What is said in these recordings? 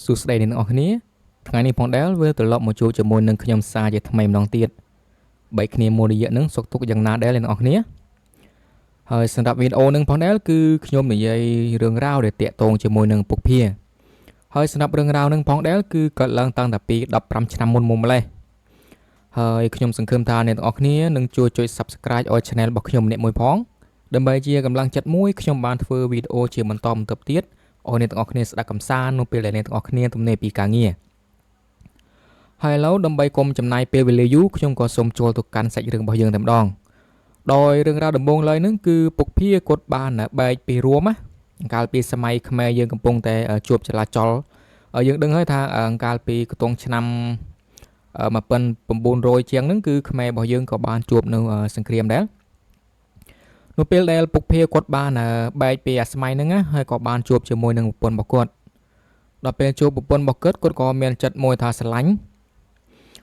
សួស្តីអ្នកទាំងអស់គ្នាថ្ងៃនេះផងដែរវិលត្រឡប់មកជួបជាមួយនឹងខ្ញុំសាជាថ្មីម្ដងទៀតបែកគ្នាមួយរយៈនឹងសុខទុក្ខយ៉ាងណាដែរអ្នកទាំងអស់គ្នាហើយសម្រាប់វីដេអូនឹងផងដែរគឺខ្ញុំនិយាយរឿងរ៉ាវដែលតាក់ទងជាមួយនឹងពុកភាហើយសម្រាប់រឿងរ៉ាវនឹងផងដែរគឺកើតឡើងតាំងតែពី15ឆ្នាំមុនមកម្លេះហើយខ្ញុំសង្ឃឹមថាអ្នកទាំងអស់គ្នានឹងជួយចុច Subscribe ឲ្យ Channel របស់ខ្ញុំម្នាក់មួយផងដើម្បីជាកម្លាំងចិត្តមួយខ្ញុំបានធ្វើវីដេអូជាបន្តបន្ទាប់ទៀតឲ្យអ្នកទាំងអស់គ្នាស្ដាប់កម្សាន្តនៅពេលដែលអ្នកទាំងអស់គ្នាទំនេរពីការងារហើយឥឡូវដើម្បីកុំចំណាយពេលវេលាយូរខ្ញុំក៏សូមចូលទៅកាន់សាច់រឿងរបស់យើងតែម្ដងដោយរឿងរ៉ាវដំបូងឡើយហ្នឹងគឺពុកភាគាត់បានបែកពីរួមណាកាលពីសម័យខ្មែរយើងកំពុងតែជួបចលាចលយើងដឹងហើយថាកាលពីខ្ទង់ឆ្នាំ1900ជាងហ្នឹងគឺខ្មែររបស់យើងក៏បានជួបនៅសង្គ្រាមដែរនៅពេលដែលពុកភាគាត់បានបែកពីអាសម័យហ្នឹងណាហើយក៏បានជួបជាមួយនឹងប្រពន្ធរបស់គាត់ដល់ពេលជួបប្រពន្ធរបស់គាត់គាត់ក៏មានចិត្តមួយថាស្រឡាញ់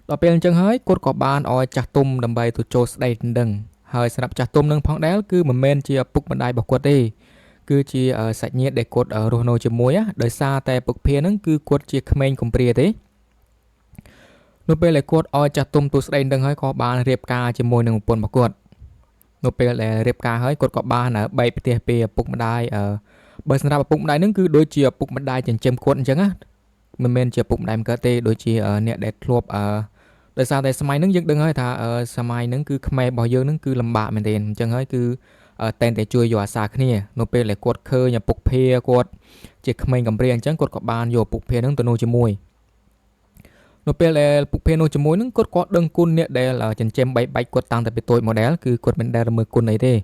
ដល់ពេលអញ្ចឹងហើយគាត់ក៏បានឲ្យចាស់ទុំដើម្បីទៅចូលស្ដីដណ្ដឹងហើយសម្រាប់ចាស់ទុំនឹងផងដែរគឺមិនមែនជាឪពុកម្ដាយរបស់គាត់ទេគឺជាសាច់ញាតិដែលគាត់រស់នៅជាមួយដោយសារតែពុកភាហ្នឹងគឺគាត់ជាក្មេងកំព្រាទេនៅពេលដែលគាត់ឲ្យចាស់ទុំទូស្ដីនឹងហើយក៏បានរៀបការជាមួយនឹងប្រពន្ធរបស់គាត់នៅពេលដែលរៀបការហើយគាត់ក៏បានបែកផ្ទះពីឪពុកម្ដាយបើសម្រាប់ឪពុកម្ដាយហ្នឹងគឺដូចជាឪពុកម្ដាយចិញ្ចឹមគាត់អញ្ចឹងណាមិនមែនជាឪពុកម្ដាយមិនកើតទេដូចជាអ្នកដែលធ្លាប់ដោយសារតែសម័យហ្នឹងយើងដឹងហើយថាសម័យហ្នឹងគឺខ្មែររបស់យើងហ្នឹងគឺលំបាកមែនទែនអញ្ចឹងហើយគឺតែងតែជួយយកអាសាគ្នានៅពេលដែលគាត់ឃើញឪពុកភាគាត់ជាក្មេងកំព្រាអញ្ចឹងគាត់ក៏បានយកឪពុកភាហ្នឹងទៅនៅជាមួយនៅពេលដែលពុកភានោះជាមួយនឹងគាត់ក៏ដឹងគុណអ្នកដែលចិញ្ចឹមបីបាច់គាត់តាំងតែពីតូចមកដែរគឺគាត់មិនដែលរមើលគុណអីទេ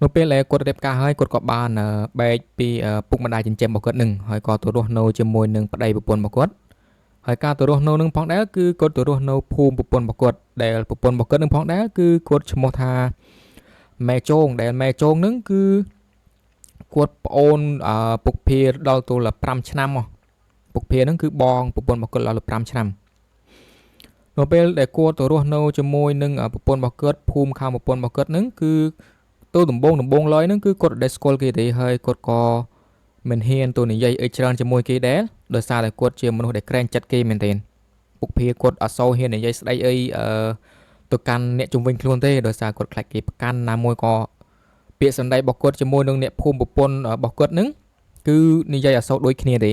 នៅពេលដែលគាត់រៀបការហើយគាត់ក៏បានបែកពីពុកម្ដាយចិញ្ចឹមរបស់គាត់នឹងហើយក៏ទៅរស់នៅជាមួយនឹងប្តីប្រពន្ធរបស់គាត់ហើយការទៅរស់នៅនឹងផងដែរគឺគាត់ទៅរស់នៅភូមិប្រពន្ធរបស់គាត់ដែលប្រពន្ធរបស់គាត់នឹងផងដែរគឺគាត់ឈ្មោះថាម៉ែជងដែលម៉ែជងនឹងគឺគាត់ប្អូនពុកភាដល់ទល់5ឆ្នាំមកពុកភានឹងគឺបងប្រពន្ធរបស់គាត់ដល់5ឆ្នាំនៅពេលដែលគាត់ទៅរស់នៅជាមួយនឹងប្រពន្ធរបស់គាត់ភូមិខាងប្រពន្ធរបស់គាត់នឹងគឺទៅដំបងឡើយនឹងគឺគាត់ដែលស្គាល់គេទេហើយគាត់ក៏មិនហ៊ានទៅនិយាយអីច្រើនជាមួយគេដែរដោយសារតែគាត់ជាមនុស្សដែលក្រែងចិត្តគេមែនទែនពុកភាគាត់អត់សូវហ៊ាននិយាយស្ដីអីទៅកាន់អ្នកជំនាញខ្លួនទេដោយសារគាត់ខ្លាចគេប្រកាន់ណាមួយក៏ពាក្យសម្ដីរបស់គាត់ជាមួយនឹងអ្នកភូមិប្រពន្ធរបស់គាត់នឹងគឺនិយាយអត់សូវដូចគ្នាទេ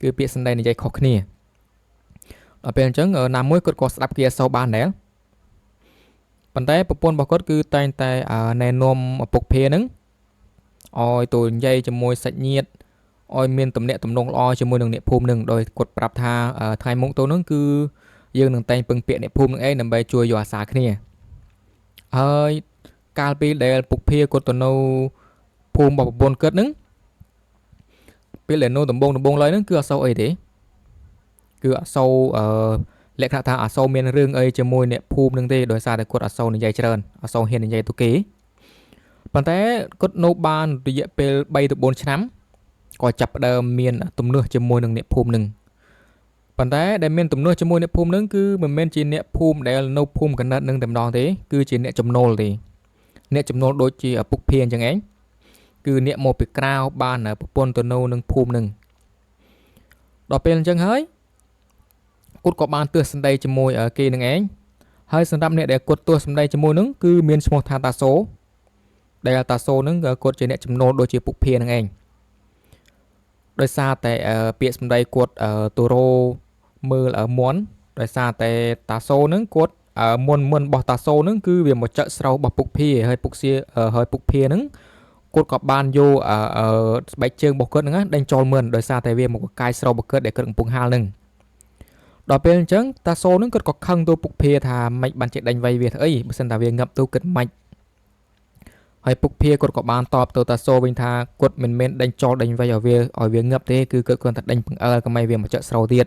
គឺពាក្យសម្ដីនិយាយខុសគ្នាដល់ពេលអញ្ចឹងណាមួយគាត់ក៏ស្ដាប់គេអត់សូវបានដែរប៉ុន្តែប្រពន្ធរបស់គាត់គឺតែងតែណែនាំឪពុកភានឹងឲ្យទៅនិយាយជាមួយសាច់ញាតិឲ្យមានទំនាក់ទំនងល្អជាមួយនឹងអ្នកភូមិនឹងដោយគាត់ប្រាប់ថាថ្ងៃមុខទៅនឹងគឺយើងនឹងតែងពឹងពាក្យអ្នកភូមិនឹងឯងដើម្បីជួយយកអាសាគ្នាហើយកាលពីដែលពុកភាគាត់ទៅនៅភូមិរបស់ប្រពន្ធគាត់នឹងពេលដែលនៅដំបងឡើយហ្នឹងគឺអត់សូវអីទេគឺអត់សូវលក្ខណៈថាអត់សូវមានរឿងអីជាមួយអ្នកភូមិនឹងទេដោយសារតែគាត់អត់សូវនិយាយច្រើនអត់សូវហ៊ាននិយាយទៅគេប៉ុន្តែគាត់នៅបានរយៈពេល3ទៅ4ឆ្នាំក៏ចាប់ផ្ដើមមានទំនាស់ជាមួយនឹងអ្នកភូមិនឹងប៉ុន្តែដែលមានទំនាស់ជាមួយអ្នកភូមិនឹងគឺមិនមែនជាអ្នកភូមិដែលនៅភូមិកណិតនឹងតែម្ដងទេគឺជាអ្នកចំណូលទេអ្នកចំណូលដូចជាឪពុកភាអញ្ចឹងឯងគឺអ្នកមកពីក្រៅបានប្រពន្ធទៅនៅនឹងភូមិនឹងដល់ពេលអញ្ចឹងហើយគាត់ក៏បានទស្សសម្ដីជាមួយគេនឹងឯងហើយសម្រាប់អ្នកដែលគាត់ទស្សសម្ដីជាមួយនឹងគឺមានឈ្មោះថាតាសូដែលតាសូនឹងគាត់ជាអ្នកចំណូលដូចជាពុកភានឹងឯងដោយសារតែពាក្យសម្ដីគាត់ទៅរមើលមន់ដោយសារតែតាសូនឹងគាត់មុនរបស់តាសូនឹងគឺវាមកចឹកស្រូវរបស់ពុកភាហើយពុកសៀហើយពុកភានឹងគាត់ក៏បានយកស្បែកជើងរបស់គាត់ហ្នឹងដេញចូលមឿនដោយសារតែវាមកកាយស្រូវរបស់គាត់ដែលគាត់កំពុងហាលហ្នឹងដល់ពេលអញ្ចឹងតាសូនឹងគាត់ក៏ខឹងទៅពុកភាថាម៉េចបានជាដេញវាយវាធ្វើអីបើសិនតាវាងឹបទៅគិតម៉េចហើយពុកភាគាត់ក៏បានតបទៅតាសូវិញថាគាត់មិនមែនដេញចោលដេញវាយឲ្យវាងឹបទេគឺគាត់គ្រាន់តែដេញបង្អើលកុំឲ្យវាមកចឹកស្រូវទៀត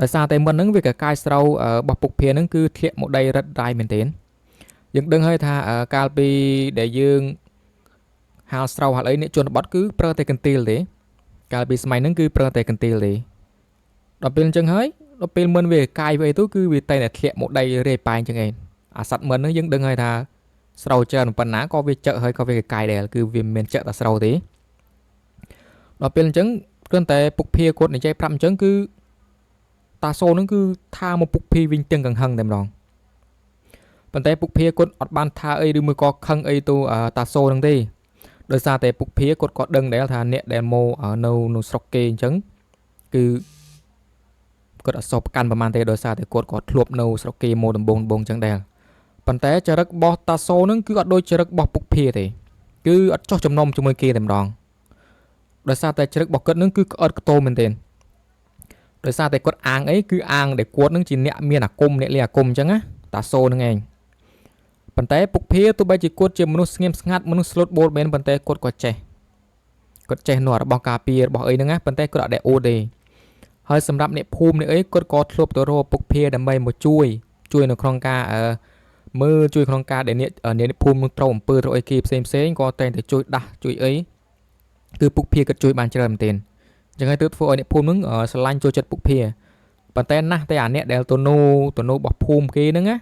ដោយសារតែមុនហ្នឹងវាកកាយស្រូវរបស់ពុកភាហ្នឹងគឺធ្លាក់មកដីរឹតរាយមែនទែនយើងដឹងហើយថាកាលពីដែលយើងហាលស្រូវហាលអីអ្នកជនបទគឺប្រើតែកន្ទេលទេកាលពីសម័យហ្នឹងគឺប្រើតែកន្ទេលទេដល់ពេលអញ្ចឹងហើយដល់ពេលមិនវាកាយវាអីទៅគឺវាតែតែធ្លាក់មកដីរាយប៉ែងអញ្ចឹងឯងអាសត្វមិនហ្នឹងយើងដឹងហើយថាស្រូវច្រើនប៉ុណ្ណាក៏វាចឹកហើយក៏វាកាយដែរគឺវាមិនមែនចឹកតែស្រូវទេដល់ពេលអញ្ចឹង គ្រាន់តែពុកភាគាត់និយាយប្រាប់អញ្ចឹងគឺតាសូនឹងគឺថាមកពុកភីវិញទាំងកង្ហឹងតែម្ដងប៉ុន្តែពុកភាគាត់អត់បានថាអីឬមួយក៏ខឹងអីទៅតាសូនឹងទេដោយសារតែពុកភាគាត់ក៏ដឹងដែរថាអ្នកដែលមកនៅស្រុកគេអញ្ចឹងគឺគាត់អត់សូវប្រកាន់ប្រហែលទេដោយសារតែគាត់ក៏ធ្លាប់នៅស្រុកគេមកដំបងដំបងអញ្ចឹងដែរប៉ុន្តែចរិតរបស់តាសូនឹងគឺអត់ដូចចរិតរបស់ពុកភាទេគឺអត់ចោះចំណុំជាមួយគេតែម្ដងដោយសារតែចរិតរបស់គាត់នឹងគឺក្អិតក្តោមែនទែនដោយសារតែគាត់អាងអីគឺអាងដែលគាត់នឹងជាអ្នកមានអាគមអ្នកលេងអាគមអញ្ចឹងណាតាសូនឹងឯងប៉ុន្តែពុកភាទោះបីជាគាត់ជាមនុស្សស្ងៀមស្ងាត់មនុស្សស្លូតបូតមែនប៉ុន្តែគាត់ក៏ចេះគាត់ចេះនៅរបស់ការពាររបស់អីហ្នឹងណាប៉ុន្តែគាត់អត់ដែលអូតទេហើយសម្រាប់អ្នកភូមិអ្នកអីគាត់ក៏ធ្លាប់ទៅរកពុកភាដើម្បីមកជួយជួយនៅក្នុងការមើលជួយក្នុងការដែលអ្នកភូមិនឹងត្រូវអំពើត្រូវអីគេផ្សេងផ្សេងក៏តែងតែជួយដាស់ជួយអីគឺពុកភាគាត់ជួយបានច្រើនមែនទែនអញ្ចឹងហើយទើបធ្វើឲ្យអ្នកភូមិនឹងស្រឡាញ់ចូលចិត្តពុកភាប៉ុន្តែណាស់តែអាអ្នកដែលទៅនូរបស់ភូមិគេហ្នឹងណា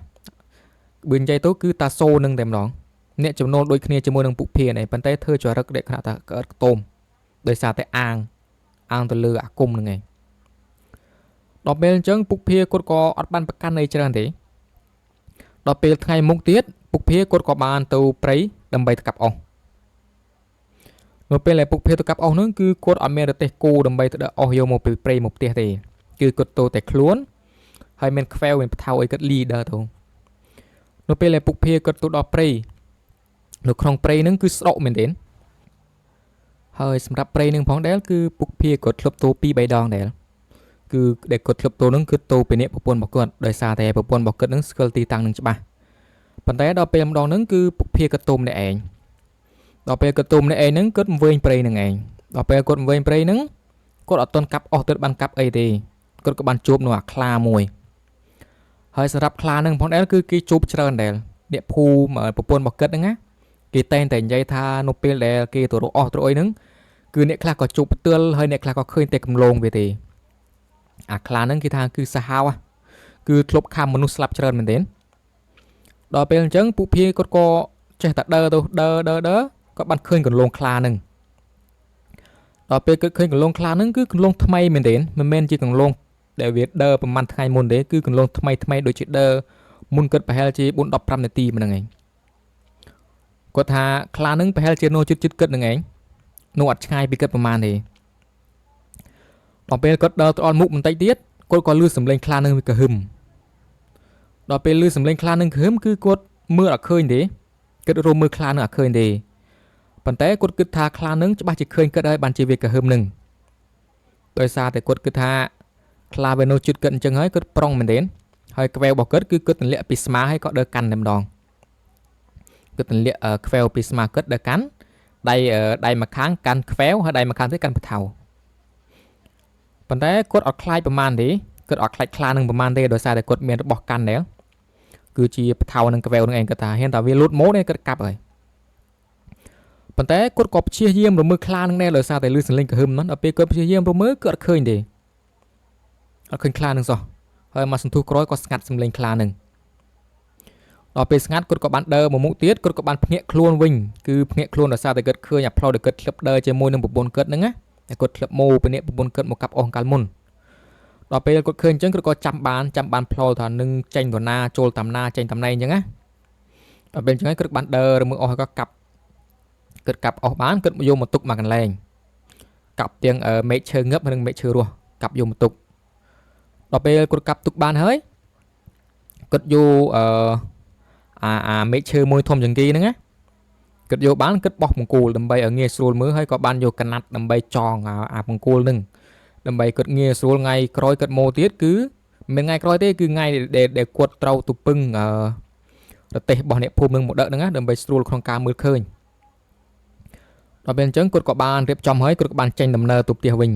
បើនិយាយទៅគឺតាសូនឹងតែម្ដងអ្នកចំណូលដូចគ្នាជាមួយនឹងពុកភានេះប៉ុន្តែធ្វើចរិតលក្ខណៈថាក្អិតក្ទមដោយសារតែអាងទៅលើអាគមហ្នឹងឯងដល់ពេលអញ្ចឹងពុកភាគាត់ក៏អត់បានប្រកាន់អីច្រើនទេដល់ពេលថ្ងៃមុខទៀតពុកភាគាត់ក៏បានទៅព្រៃដើម្បីទៅកាប់អុសនៅពេលដែលពុកភាទៅកាប់អុសហ្នឹងគឺគាត់អត់មានរទេះគោដើម្បីទៅដឹកអុសយកមកពីព្រៃមកផ្ទះទេគឺគាត់ទៅតែខ្លួនហើយមានខ្វែវមានផ្ថៅអីគាត់ leader ទៅនៅពេលដែលពុកភាគាត់ទៅដល់ព្រៃនៅក្នុងព្រៃហ្នឹងគឺស្ដុកមែនទែនហើយសម្រាប់ព្រៃហ្នឹងផងដែរគឺពុកភាគាត់ធ្លាប់ទៅ2 3ដងដែរគឺដែលគាត់ធ្លាប់ទៅហ្នឹងគឺទៅពីអ្នកប្រពន្ធរបស់គាត់ដោយសារតែប្រពន្ធរបស់គាត់ហ្នឹងស្គាល់ទីតាំងហ្នឹងច្បាស់ប៉ុន្តែដល់ពេលម្ដងហ្នឹងគឺពុកភាគាត់ទៅម្នាក់ឯងដល់ពេលគាត់ទៅម្នាក់ឯងហ្នឹងគាត់វែងព្រៃហ្នឹងឯងដល់ពេលគាត់វែងព្រៃហ្នឹងគាត់អត់ទាន់កាប់អស់ទៅបានកាប់អីទេគាត់ក៏បានជួបនៅអាខ្លាមួយហើយសម្រាប់ខ្លាហ្នឹងផងដែរគឺគេជួបច្រើនដែរអ្នកភូមិប្រពន្ធរបស់គាត់ហ្នឹងណាគេតែងតែនិយាយថានៅពេលដែលគេទៅរកអស់ទៅអីហ្នឹងគឺអ្នកខ្លះក៏ជួបផ្ទាល់ហើយអ្នកខ្លះក៏ឃើញតែកំឡងវាទេអាខ្លាហ្នឹងគេថាគឺសាហាវគឺធ្លាប់ខាំមនុស្សស្លាប់ច្រើនមែនទែនដល់ពេលអញ្ចឹងពួកភាគាត់ក៏ចេះតែដើរទៅដើរដើរដើរគាត់បានឃើញកន្លងខ្លាហ្នឹងដល់ពេលគាត់ឃើញកន្លងខ្លាហ្នឹងគឺកន្លងថ្មីមែនទែនមិនមែនជាកន្លងដែលវាដើរប្រហែលថ្ងៃមុនទេគឺកន្លងថ្មីថ្មីដូចជាដើរមុនគាត់ប្រហែលជា4 15នាទីហ្នឹងឯងគាត់ថាខ្លាហ្នឹងប្រហែលជានៅជិតជិតគាត់ហ្នឹងឯងនៅអត់ឆ្ងាយពីគាត់ប្រហែលទេដល់ពេលគាត់ដើរទៅដល់មុខបន្តិចទៀតគាត់ក៏លឺសំឡេងខ្លាហ្នឹងវាកហឹមដល់ពេលលឺសំឡេងខ្លាហ្នឹងកហឹមគឺគាត់មើលអត់ឃើញទេគាត់រំមើលខ្លាហ្នឹងអត់ឃើញទេប៉ុន្តែគាត់គិតថាខ្លាហ្នឹងច្បាស់ជាឃើញគាត់ហើយបានជាវាកហឹមហ្នឹងដោយសារតែគាត់គិតថាខ្លាវានៅជិតគាត់អញ្ចឹងហើយគាត់ប្រុងមែនទេហើយក្វែវរបស់គាត់គឺគាត់ទម្លាក់ពីស្មាហើយក៏ដើរកាន់តែម្ដងគាត់ទម្លាក់ក្វែវពីស្មាគាត់ដើរកាន់ដៃមួយខាងកាន់ក្វែវហើយដៃមួយខាងទៀតកាន់ពថៅប៉ុន្តែគាត់អត់ខ្លាចប្រមាណទេគាត់អត់ខ្លាចខ្លានឹងប្រមាណទេដោយសារតែគាត់មានរបស់កាន់ដែរគឺជាពថៅនិងក្វែវនឹងឯងគាត់ថាហ៊ានតែវាលូតមកនេះគាត់កាប់ហើយប៉ុន្តែគាត់ក៏ព្យាយាមរមើលខ្លានឹងដែរដោយសារតែលឺសលេងកហឹមហ្នឹងដល់ពេលគាត់ព្យាយាមរមើលគឺអត់ឃើញទេអត់ឃើញខ្លានឹងសោះហើយមកសន្ទុះក្រោយក៏ស្ងាត់សំឡេងខ្លានឹងដល់ពេលស្ងាត់គាត់ក៏បានដើរមកមុខទៀតគាត់ក៏បានភ្ញាក់ខ្លួនវិញគឺភ្ញាក់ខ្លួនដោយសារតែគាត់ឃើញអាផ្លូវដែលគាត់ធ្លាប់ដើរជាមួយនឹងប្រពន្ធគាត់ហ្នឹងណាតែគាត់ធ្លាប់មកពីនេះប្រពន្ធគាត់មកកាប់អស់កាលមុនដល់ពេលគាត់ឃើញអញ្ចឹងគាត់ក៏ចាំបានផ្លូវថានឹងចេញទៅណាចូលតាមណាចេញតាមណៃអញ្ចឹងណាដល់ពេលអញ្ចឹងគាត់បានដើរមើលអស់ហើយក៏កាប់គាត់កាប់អស់បានគាត់យកមកទុកមកកន្លែងកាប់ទាំងមែកឈើងឹបនិងមែកឈើរស់កាប់យកមកទុកដល់ពេលគាត់កាប់ទុកបានហើយគាត់យកអាមែកឈើមួយធំជាងគេហ្នឹងណាគាត់យកបានគាត់បោះបង្គោលដើម្បីឲ្យងាយស្រួលមើលហើយក៏បានយកកណាត់ដើម្បីចងអាបង្គោលហ្នឹងដើម្បីគាត់ងាយស្រួលថ្ងៃក្រោយគាត់មកទៀតគឺមិនថ្ងៃក្រោយទេគឺថ្ងៃដែលគាត់ត្រូវទៅពឹងរទេះរបស់អ្នកភូមិនឹងមកដឹកហ្នឹងណាដើម្បីស្រួលក្នុងការមើលឃើញដល់ពេលអញ្ចឹងគាត់ក៏បានរៀបចំហើយគាត់ក៏បានចេញដំណើរទៅផ្ទះវិញ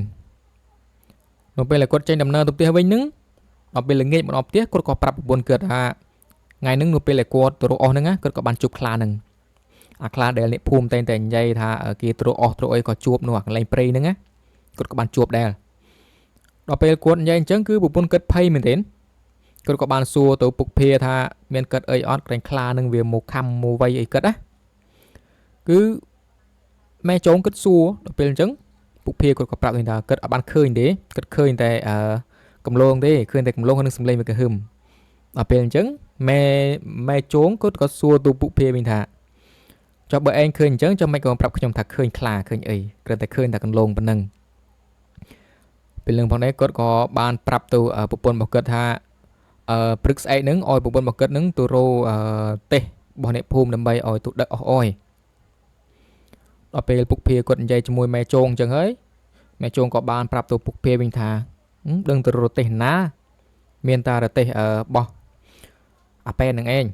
នៅពេលដែលគាត់ចេញដំណើរទៅផ្ទះវិញហ្នឹងដល់ពេលល្ងាចមកដល់ផ្ទះគាត់ក៏ប្រាប់ប្រពន្ធគាត់ថាថ្ងៃហ្នឹងនៅពេលដែលគាត់ទៅរកអស់ហ្នឹងណាគាត់ក៏បានជួបខ្លាហ្នឹងអាខ្លាដែលអ្នកភូមិតែងតែនិយាយថាគេទៅរកអស់ទៅអីក៏ជួបនៅកន្លែងព្រៃហ្នឹងណាគាត់ក៏បានជួបដែរដល់ពេលគាត់និយាយអញ្ចឹងគឺប្រពន្ធគាត់ភ័យមែនទែនគាត់ក៏បានសួរទៅពុកភាថាមានគាត់អីអត់ក្រែងខ្លានឹងវាមកខំមកវៃអីគាត់ណាគឺម៉ែចងគាត់សួរដល់ពេលអញ្ចឹង ពុកភាគាត់ក៏ប្រាប់វិញថាគាត់អត់បានឃើញទេគាត់ឃើញតែអឺកំឡងទេឃើញតែកំឡងនិងសំឡេងវាកហឹមដល់ពេលអញ្ចឹងម៉ែម៉ែជងគាត់ក៏សួរទូពុកភាវិញថាចុះបើឯងឃើញអញ្ចឹងចុះមិនក៏ប្រាប់ខ្ញុំថាឃើញខ្លាឃើញអីគ្រាន់តែឃើញតែកន្លងប៉ុណ្ណឹងពេលនឹងផងដែរគាត់ក៏បានប្រាប់ទៅប្រពន្ធរបស់គាត់ថាអឺព្រឹកស្អែកហ្នឹងឲ្យប្រពន្ធរបស់គាត់ហ្នឹងទៅរកទេសរបស់អ្នកភូមិដើម្បីឲ្យទូដឹកអស់អយដល់ពេលពុកភាគាត់និយាយជាមួយម៉ែជងអញ្ចឹងហើយម៉ែជងក៏បានប្រាប់ទៅពុកភាវិញថាដឹងទៅរទេសណាមានតែរទេសរបស់អាប៉ែននឹងឯង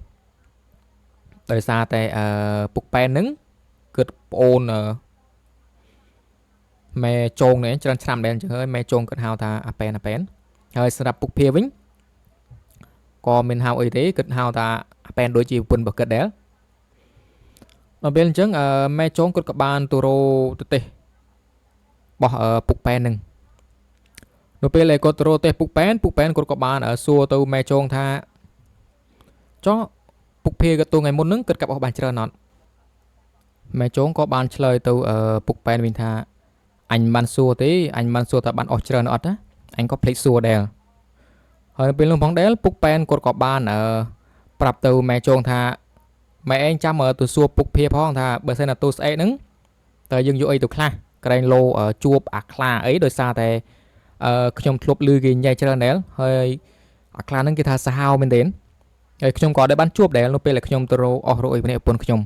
ដោយសារតែអឺពុកប៉ែននឹងគិតប្អូនម៉ែជងនេះច្រើនឆ្នាំដែរអញ្ចឹងហើយម៉ែជងគាត់ហៅថាអាប៉ែនអាប៉ែនហើយសម្រាប់ពុកភាវិញក៏មិនហៅអីទេគិតហៅថាអាប៉ែនដូចជាប្រពន្ធរបស់គាត់ដែរដល់ពេលអញ្ចឹងម៉ែជងគាត់ក៏បានទៅរកទៅទេសរបស់ពុកប៉ែននឹងនៅពេលដែលគាត់ទៅរកទេសពុកប៉ែនពុកប៉ែនគាត់ក៏បានសួរទៅម៉ែជងថាចុះពុកភាគាត់ទៅថ្ងៃមុនហ្នឹងគាត់កាប់អស់បានច្រើនអត់ម៉ែជងក៏បានឆ្លើយទៅពុកប៉ែនវិញថាអញមិនបានសួរទេអញមិនបានសួរថាបានអស់ច្រើនអត់ណាអញក៏ភ្លេចសួរដែរហើយពេលនោះផងដែរពុកប៉ែនគាត់ក៏បានប្រាប់ទៅម៉ែជងថាម៉ែឯងចាំទៅសួរពុកភាផងថាបើសិនណាទូស្អែកហ្នឹងតើយើងយកអីទៅខ្លះក្រែងលោជួបអាខ្លាអីដោយសារតែខ្ញុំធ្លាប់ឮគេនិយាយច្រើនដែរហើយអាខ្លាហ្នឹងគេថាសាហាវមែនទេហើយខ្ញុំក៏ได้បានជួបដែរនៅពេលដែលខ្ញុំទៅរកអស់រកអីម្នាក់ប្រពន្ធខ្ញុំ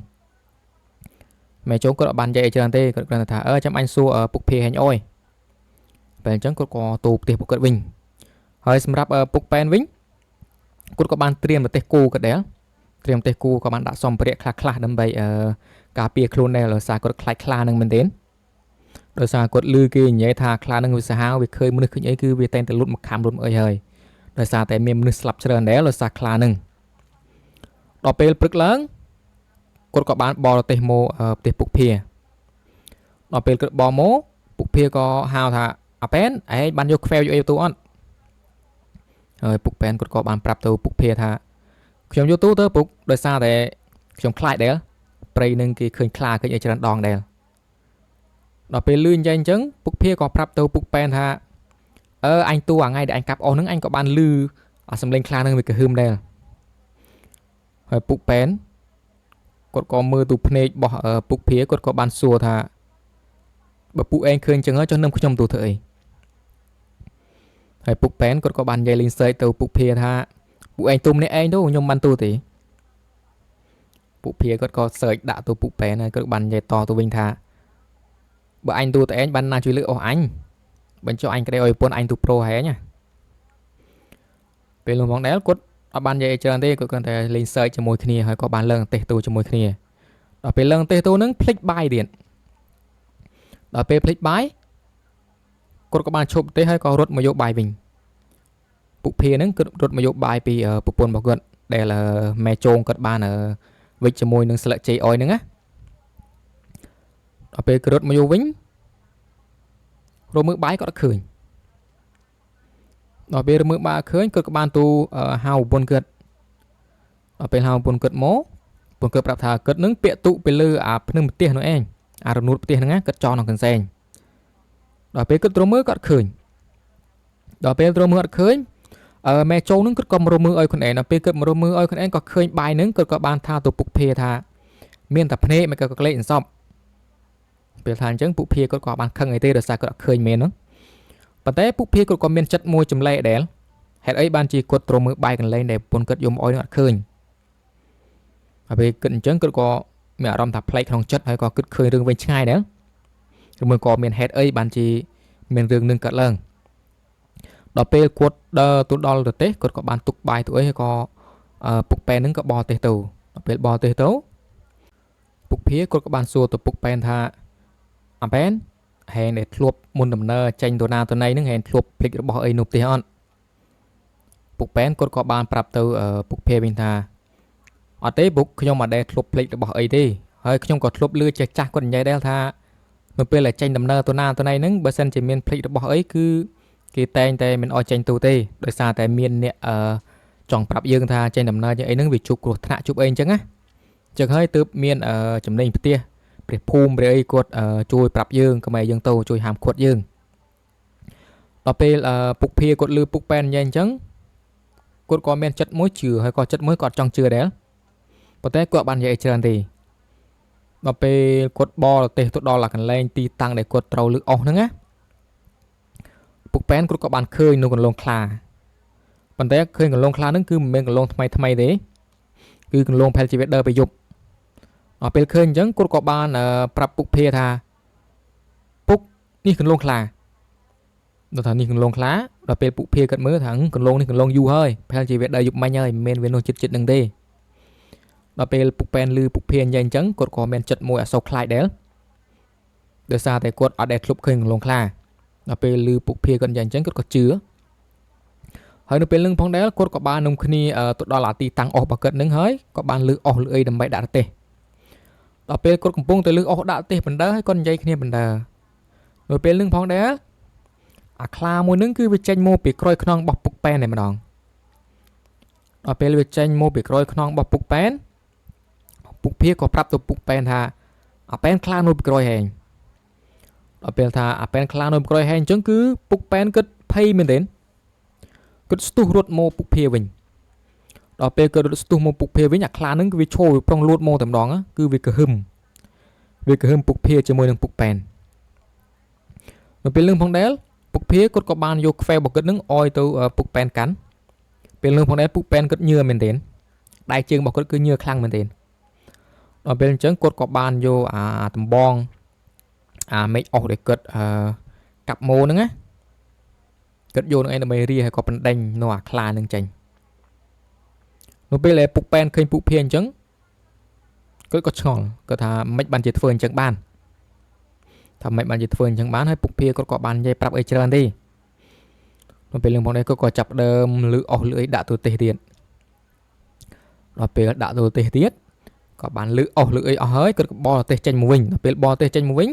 ម៉ែជងគាត់អត់បាននិយាយអីច្រើនទេគាត់គ្រាន់តែថាចាំអញសួរពុកភាហែងអើយពេលអញ្ចឹងគាត់ក៏ទៅផ្ទះពុកគាត់វិញហើយសម្រាប់ពុកប៉ែនវិញគាត់ក៏បានត្រៀមប្រទេសគូគាត់ដែរត្រៀមប្រទេសគូក៏បានដាក់សម្ភារៈខ្លះខ្លះដើម្បីការពារខ្លួនដែរដោយសារគាត់ខ្លាចខ្លានឹងមែនទេដោយសារគាត់ឮគេនិយាយថាខ្លានឹងវាសាហាវវាឃើញមនុស្សឃើញអីគឺវាតែងតែលុតមកខំលុតមកអីហើយដោយសារតែមានមនុស្សស្លាប់ច្រើនដែរដោយសារខ្លានឹងដល់ពេលព្រឹកឡើងគាត់ក៏បានបរទេសមកផ្ទះពុកភាដល់ពេលគាត់បមកពុកភាក៏ហៅថាអាប៉ែនឯងបានយកខ្វែវយកអីទៅអត់ហើយពុកប៉ែនគាត់ក៏បានប្រាប់ទៅពុកភាថាខ្ញុំយកទូទៅពុកដោយសារតែខ្ញុំខ្លាចដែរព្រៃនឹងគេឃើញខ្លាឃើញអីច្រើនដងដែរដល់ពេលលឺនិយាយអញ្ចឹងពុកភាក៏ប្រាប់ទៅពុកប៉ែនថាអញទូអាថ្ងៃដែលអញកាប់អស់ហ្នឹងអញក៏បានលឺអាសំឡេងខ្លាហ្នឹងវាកហឹមដែរហើយពុកប៉ែនគាត់ក៏មើលទូភ្នែករបស់ពុកភាគាត់ក៏បានសួរថាបើពុកឯងឃើញអញ្ចឹងហើយចុះនឹមខ្ញុំទូធ្វើអីហើយពុកប៉ែនគាត់ក៏បាននិយាយលេងសើចទៅពុកភាថាពួកឯងទូម្នាក់ឯងទៅខ្ញុំបានទូទេពុកភាគាត់ក៏សើចដាក់ទៅពុកប៉ែនហើយគាត់បាននិយាយតទៅវិញថាបើអញទូតែឯងបានណាជួយលើកអស់អញបញ្ចុះអញក្តីឲ្យប្រពន្ធអញទូប្រូហែងណាពេលនោះផងដែរគាត់អត់បាននិយាយច្រើនទេគាត់គ្រាន់តែលេងសើចជាមួយគ្នាហើយក៏បានឡើងទេសទូជាមួយគ្នាដល់ពេលឡើងទេសទូហ្នឹងភ្លេចបាយទៀតដល់ពេលភ្លេចបាយគាត់ក៏បានឈប់ទេហើយក៏រត់មកយកបាយវិញពុកភាហ្នឹងគាត់រត់មកយកបាយពីប្រពន្ធរបស់គាត់ដែលម៉ែជងគាត់បានវិចជាមួយនឹងស្លឹកចេកអយហ្នឹងណាដល់ពេលគាត់រត់មកយកវិញរកមើលបាយគាត់អត់ឃើញដល់ពេលរកមើលបាយអត់ឃើញគាត់ក៏បានទូហៅប្រពន្ធគាត់ដល់ពេលហៅប្រពន្ធគាត់មកប្រពន្ធគាត់ប្រាប់ថាគាត់នឹងពាក់ទុពីលើអាភ្នំផ្ទះនោះឯងអារនួតផ្ទះហ្នឹងណាគាត់ចោលក្នុងកន្សែងដល់ពេលគាត់រកមើលគាត់ឃើញដល់ពេលរកមើលអត់ឃើញម៉ែជងនឹងគាត់ក៏មករកមើលឲ្យខ្លួនឯងដល់ពេលគាត់មករកមើលឲ្យខ្លួនឯងក៏ឃើញបាយហ្នឹងគាត់ក៏បានថាទៅពុកភាថាមានតែភ្នែកមិនក៏ក្លេកអន្សពពេលថាអញ្ចឹងពុកភាគាត់ក៏បានខឹងអីទេដោយសារគាត់អត់ឃើញមែនហ្នឹងប៉ុន្តែពុកភាគាត់ក៏មានចិត្តមួយចម្លែកដែរហេតុអីបានជាគាត់ត្រូវមើលបាយកន្លែងដែលប្រពន្ធគាត់យំអុយនឹងអត់ឃើញហើយពេលគិតអញ្ចឹងគាត់ក៏មានអារម្មណ៍ថាប្លែកក្នុងចិត្តហើយក៏គិតឃើញរឿងវិញឆ្ងាយដែរឬមួយក៏មានហេតុអីបានជាមានរឿងនឹងកើតឡើងដល់ពេលគាត់ដើរទៅដល់ប្រទេសគាត់ក៏បានទុកបាយទៅអីហើយក៏ពុកប៉ែននឹងក៏បរទេសទៅដល់ពេលបរទេសទៅពុកភាគាត់ក៏បានសួរទៅពុកប៉ែនថាអាប៉ែនហែងដែលធ្លាប់មុនដំណើរចេញទៅណាទៅណីហ្នឹងហែងធ្លាប់ភ្លេចរបស់អីនោះផ្ទះអត់ពុកប៉ែនគាត់ក៏បានប្រាប់ទៅពុកភាវិញថាអត់ទេពុកខ្ញុំអត់ដែលធ្លាប់ភ្លេចរបស់អីទេហើយខ្ញុំក៏ធ្លាប់ឮចេះចាស់គាត់និយាយដែរថានៅពេលដែលចេញដំណើរទៅណាទៅណីហ្នឹងបើសិនជាមានភ្លេចរបស់អីគឺគេតែងតែមិនអោយចេញទូទេដោយសារតែមានអ្នកចង់ប្រាប់យើងថាចេញដំណើរយ៉ាងអីហ្នឹងវាជួបគ្រោះថ្នាក់ជួបអីអញ្ចឹងណាអញ្ចឹងហើយទើបមានចំណេញផ្ទះ ព្រះភូមិព្រះអីគាត់ជួយប្រាប់យើងកុំឲ្យយើងទៅជួយហាមឃាត់យើងដល់ពេលពុកភាគាត់លឺពុកប៉ែននិយាយអញ្ចឹងគាត់ក៏មានចិត្តមួយជឿហើយក៏ចិត្តមួយគាត់ចង់ជឿដែរប៉ុន្តែគាត់បាននិយាយច្រើនទេដល់ពេលគាត់បរទេសទៅដល់កន្លែងទីតាំងដែលគាត់ត្រូវលឺអស់ហ្នឹងណាពុកប៉ែនគាត់ក៏បានឃើញនៅកន្លងខ្លាប៉ុន្តែឃើញកន្លងខ្លាហ្នឹងគឺមិនមែនកន្លងថ្មីថ្មីទេគឺកន្លងផែលជីវិតដើរទៅយប់ដល់ពេលឃើញអញ្ចឹងគាត់ក៏បានប្រាប់ពុកភាថាពុកនេះកន្លងខ្លាដល់ថានេះកន្លងខ្លាដល់ពេលពុកភាគាត់មើលថាកន្លងនេះកន្លងយូរហើយផែលជីវិតដើរយប់មិញហើយមិនមែនវានោះចិត្តចិត្តនឹងទេដល់ពេលពុកប៉ែនលឺពុកភានិយាយអញ្ចឹងគាត់ក៏មានចិត្តមួយអសូរខ្លាចដែរដោយសារតែគាត់អត់ដែលធ្លាប់ឃើញកន្លងខ្លាដល់ពេលលឺពុកភាគាត់និយាយអញ្ចឹងគាត់ក៏ជឿហើយនៅពេលនឹងផងដែរគាត់ក៏បាននាំគ្នាទៅដល់អាទីតាំងអស់របស់គាត់នឹងហើយក៏បានលឺអស់លឺអីដើម្បីដាក់រទេះដល់ពេលគាត់កំពុងតែលឺអស់ដាក់រទេះបណ្ដើហើយគាត់និយាយគ្នាបណ្ដើនៅពេលនឹងផងដែរអាខ្លាមួយនឹងគឺវាចេញមកពីក្រោយខ្នងរបស់ពុកប៉ែនតែម្ដងដល់ពេលវាចេញមកពីក្រោយខ្នងរបស់ពុកប៉ែនពុកភាក៏ប្រាប់ទៅពុកប៉ែនថាអាប៉ែនខ្លានៅពីក្រោយហែងដល់ពេលថាអាប៉ែនខ្លានៅពីក្រោយហែងអញ្ចឹងគឺពុកប៉ែនគិតភ័យមែនទេគិតស្ទុះរត់មកពុកភាវិញដល់ពេលគាត់រត់ស្ទុះមកពុកភាវិញអាខ្លានឹងគឺវាឈរវាប្រុងលួតមកតែម្ដងគឺវាកហឹមពុកភាជាមួយនឹងពុកប៉ែននៅពេលនឹងផងដែរពុកភាគាត់ក៏បានយកខ្វែបគាត់នឹងអោយទៅពុកប៉ែនកាន់ពេលនឹងផងដែរពុកប៉ែនគាត់ញឿមែនទេដៃជើងរបស់គាត់គឺញឿខ្លាំងមែនទេដល់ពេលអញ្ចឹងគាត់ក៏បានយកអាដំបងអាមេឃអស់ដែលគាត់កាប់ម៉ូហ្នឹងណាគាត់យកនឹងឯងដើម្បីរាហើយក៏បណ្ដេញនៅអាខ្លានឹងចេញនៅពេលដែលពុកប៉ែនឃើញពុកភាអញ្ចឹងគាត់ក៏ឆ្ងល់គាត់ថាមិនបានជាធ្វើអញ្ចឹងបានថាមិនបានជាធ្វើអញ្ចឹងបានហើយពុកភាគាត់ក៏បាននិយាយប្រាប់អីច្រើនទេនៅពេលនឹងផងនេះគាត់ក៏ចាប់ដើមលឺអស់លឺអីដាក់ទូទេសទៀតដល់ពេលដាក់ទូទេសទៀតក៏បានលឺអស់លឺអីអស់ហើយគាត់ក៏បរទេសចេញមកវិញដល់ពេលបរទេសចេញមកវិញ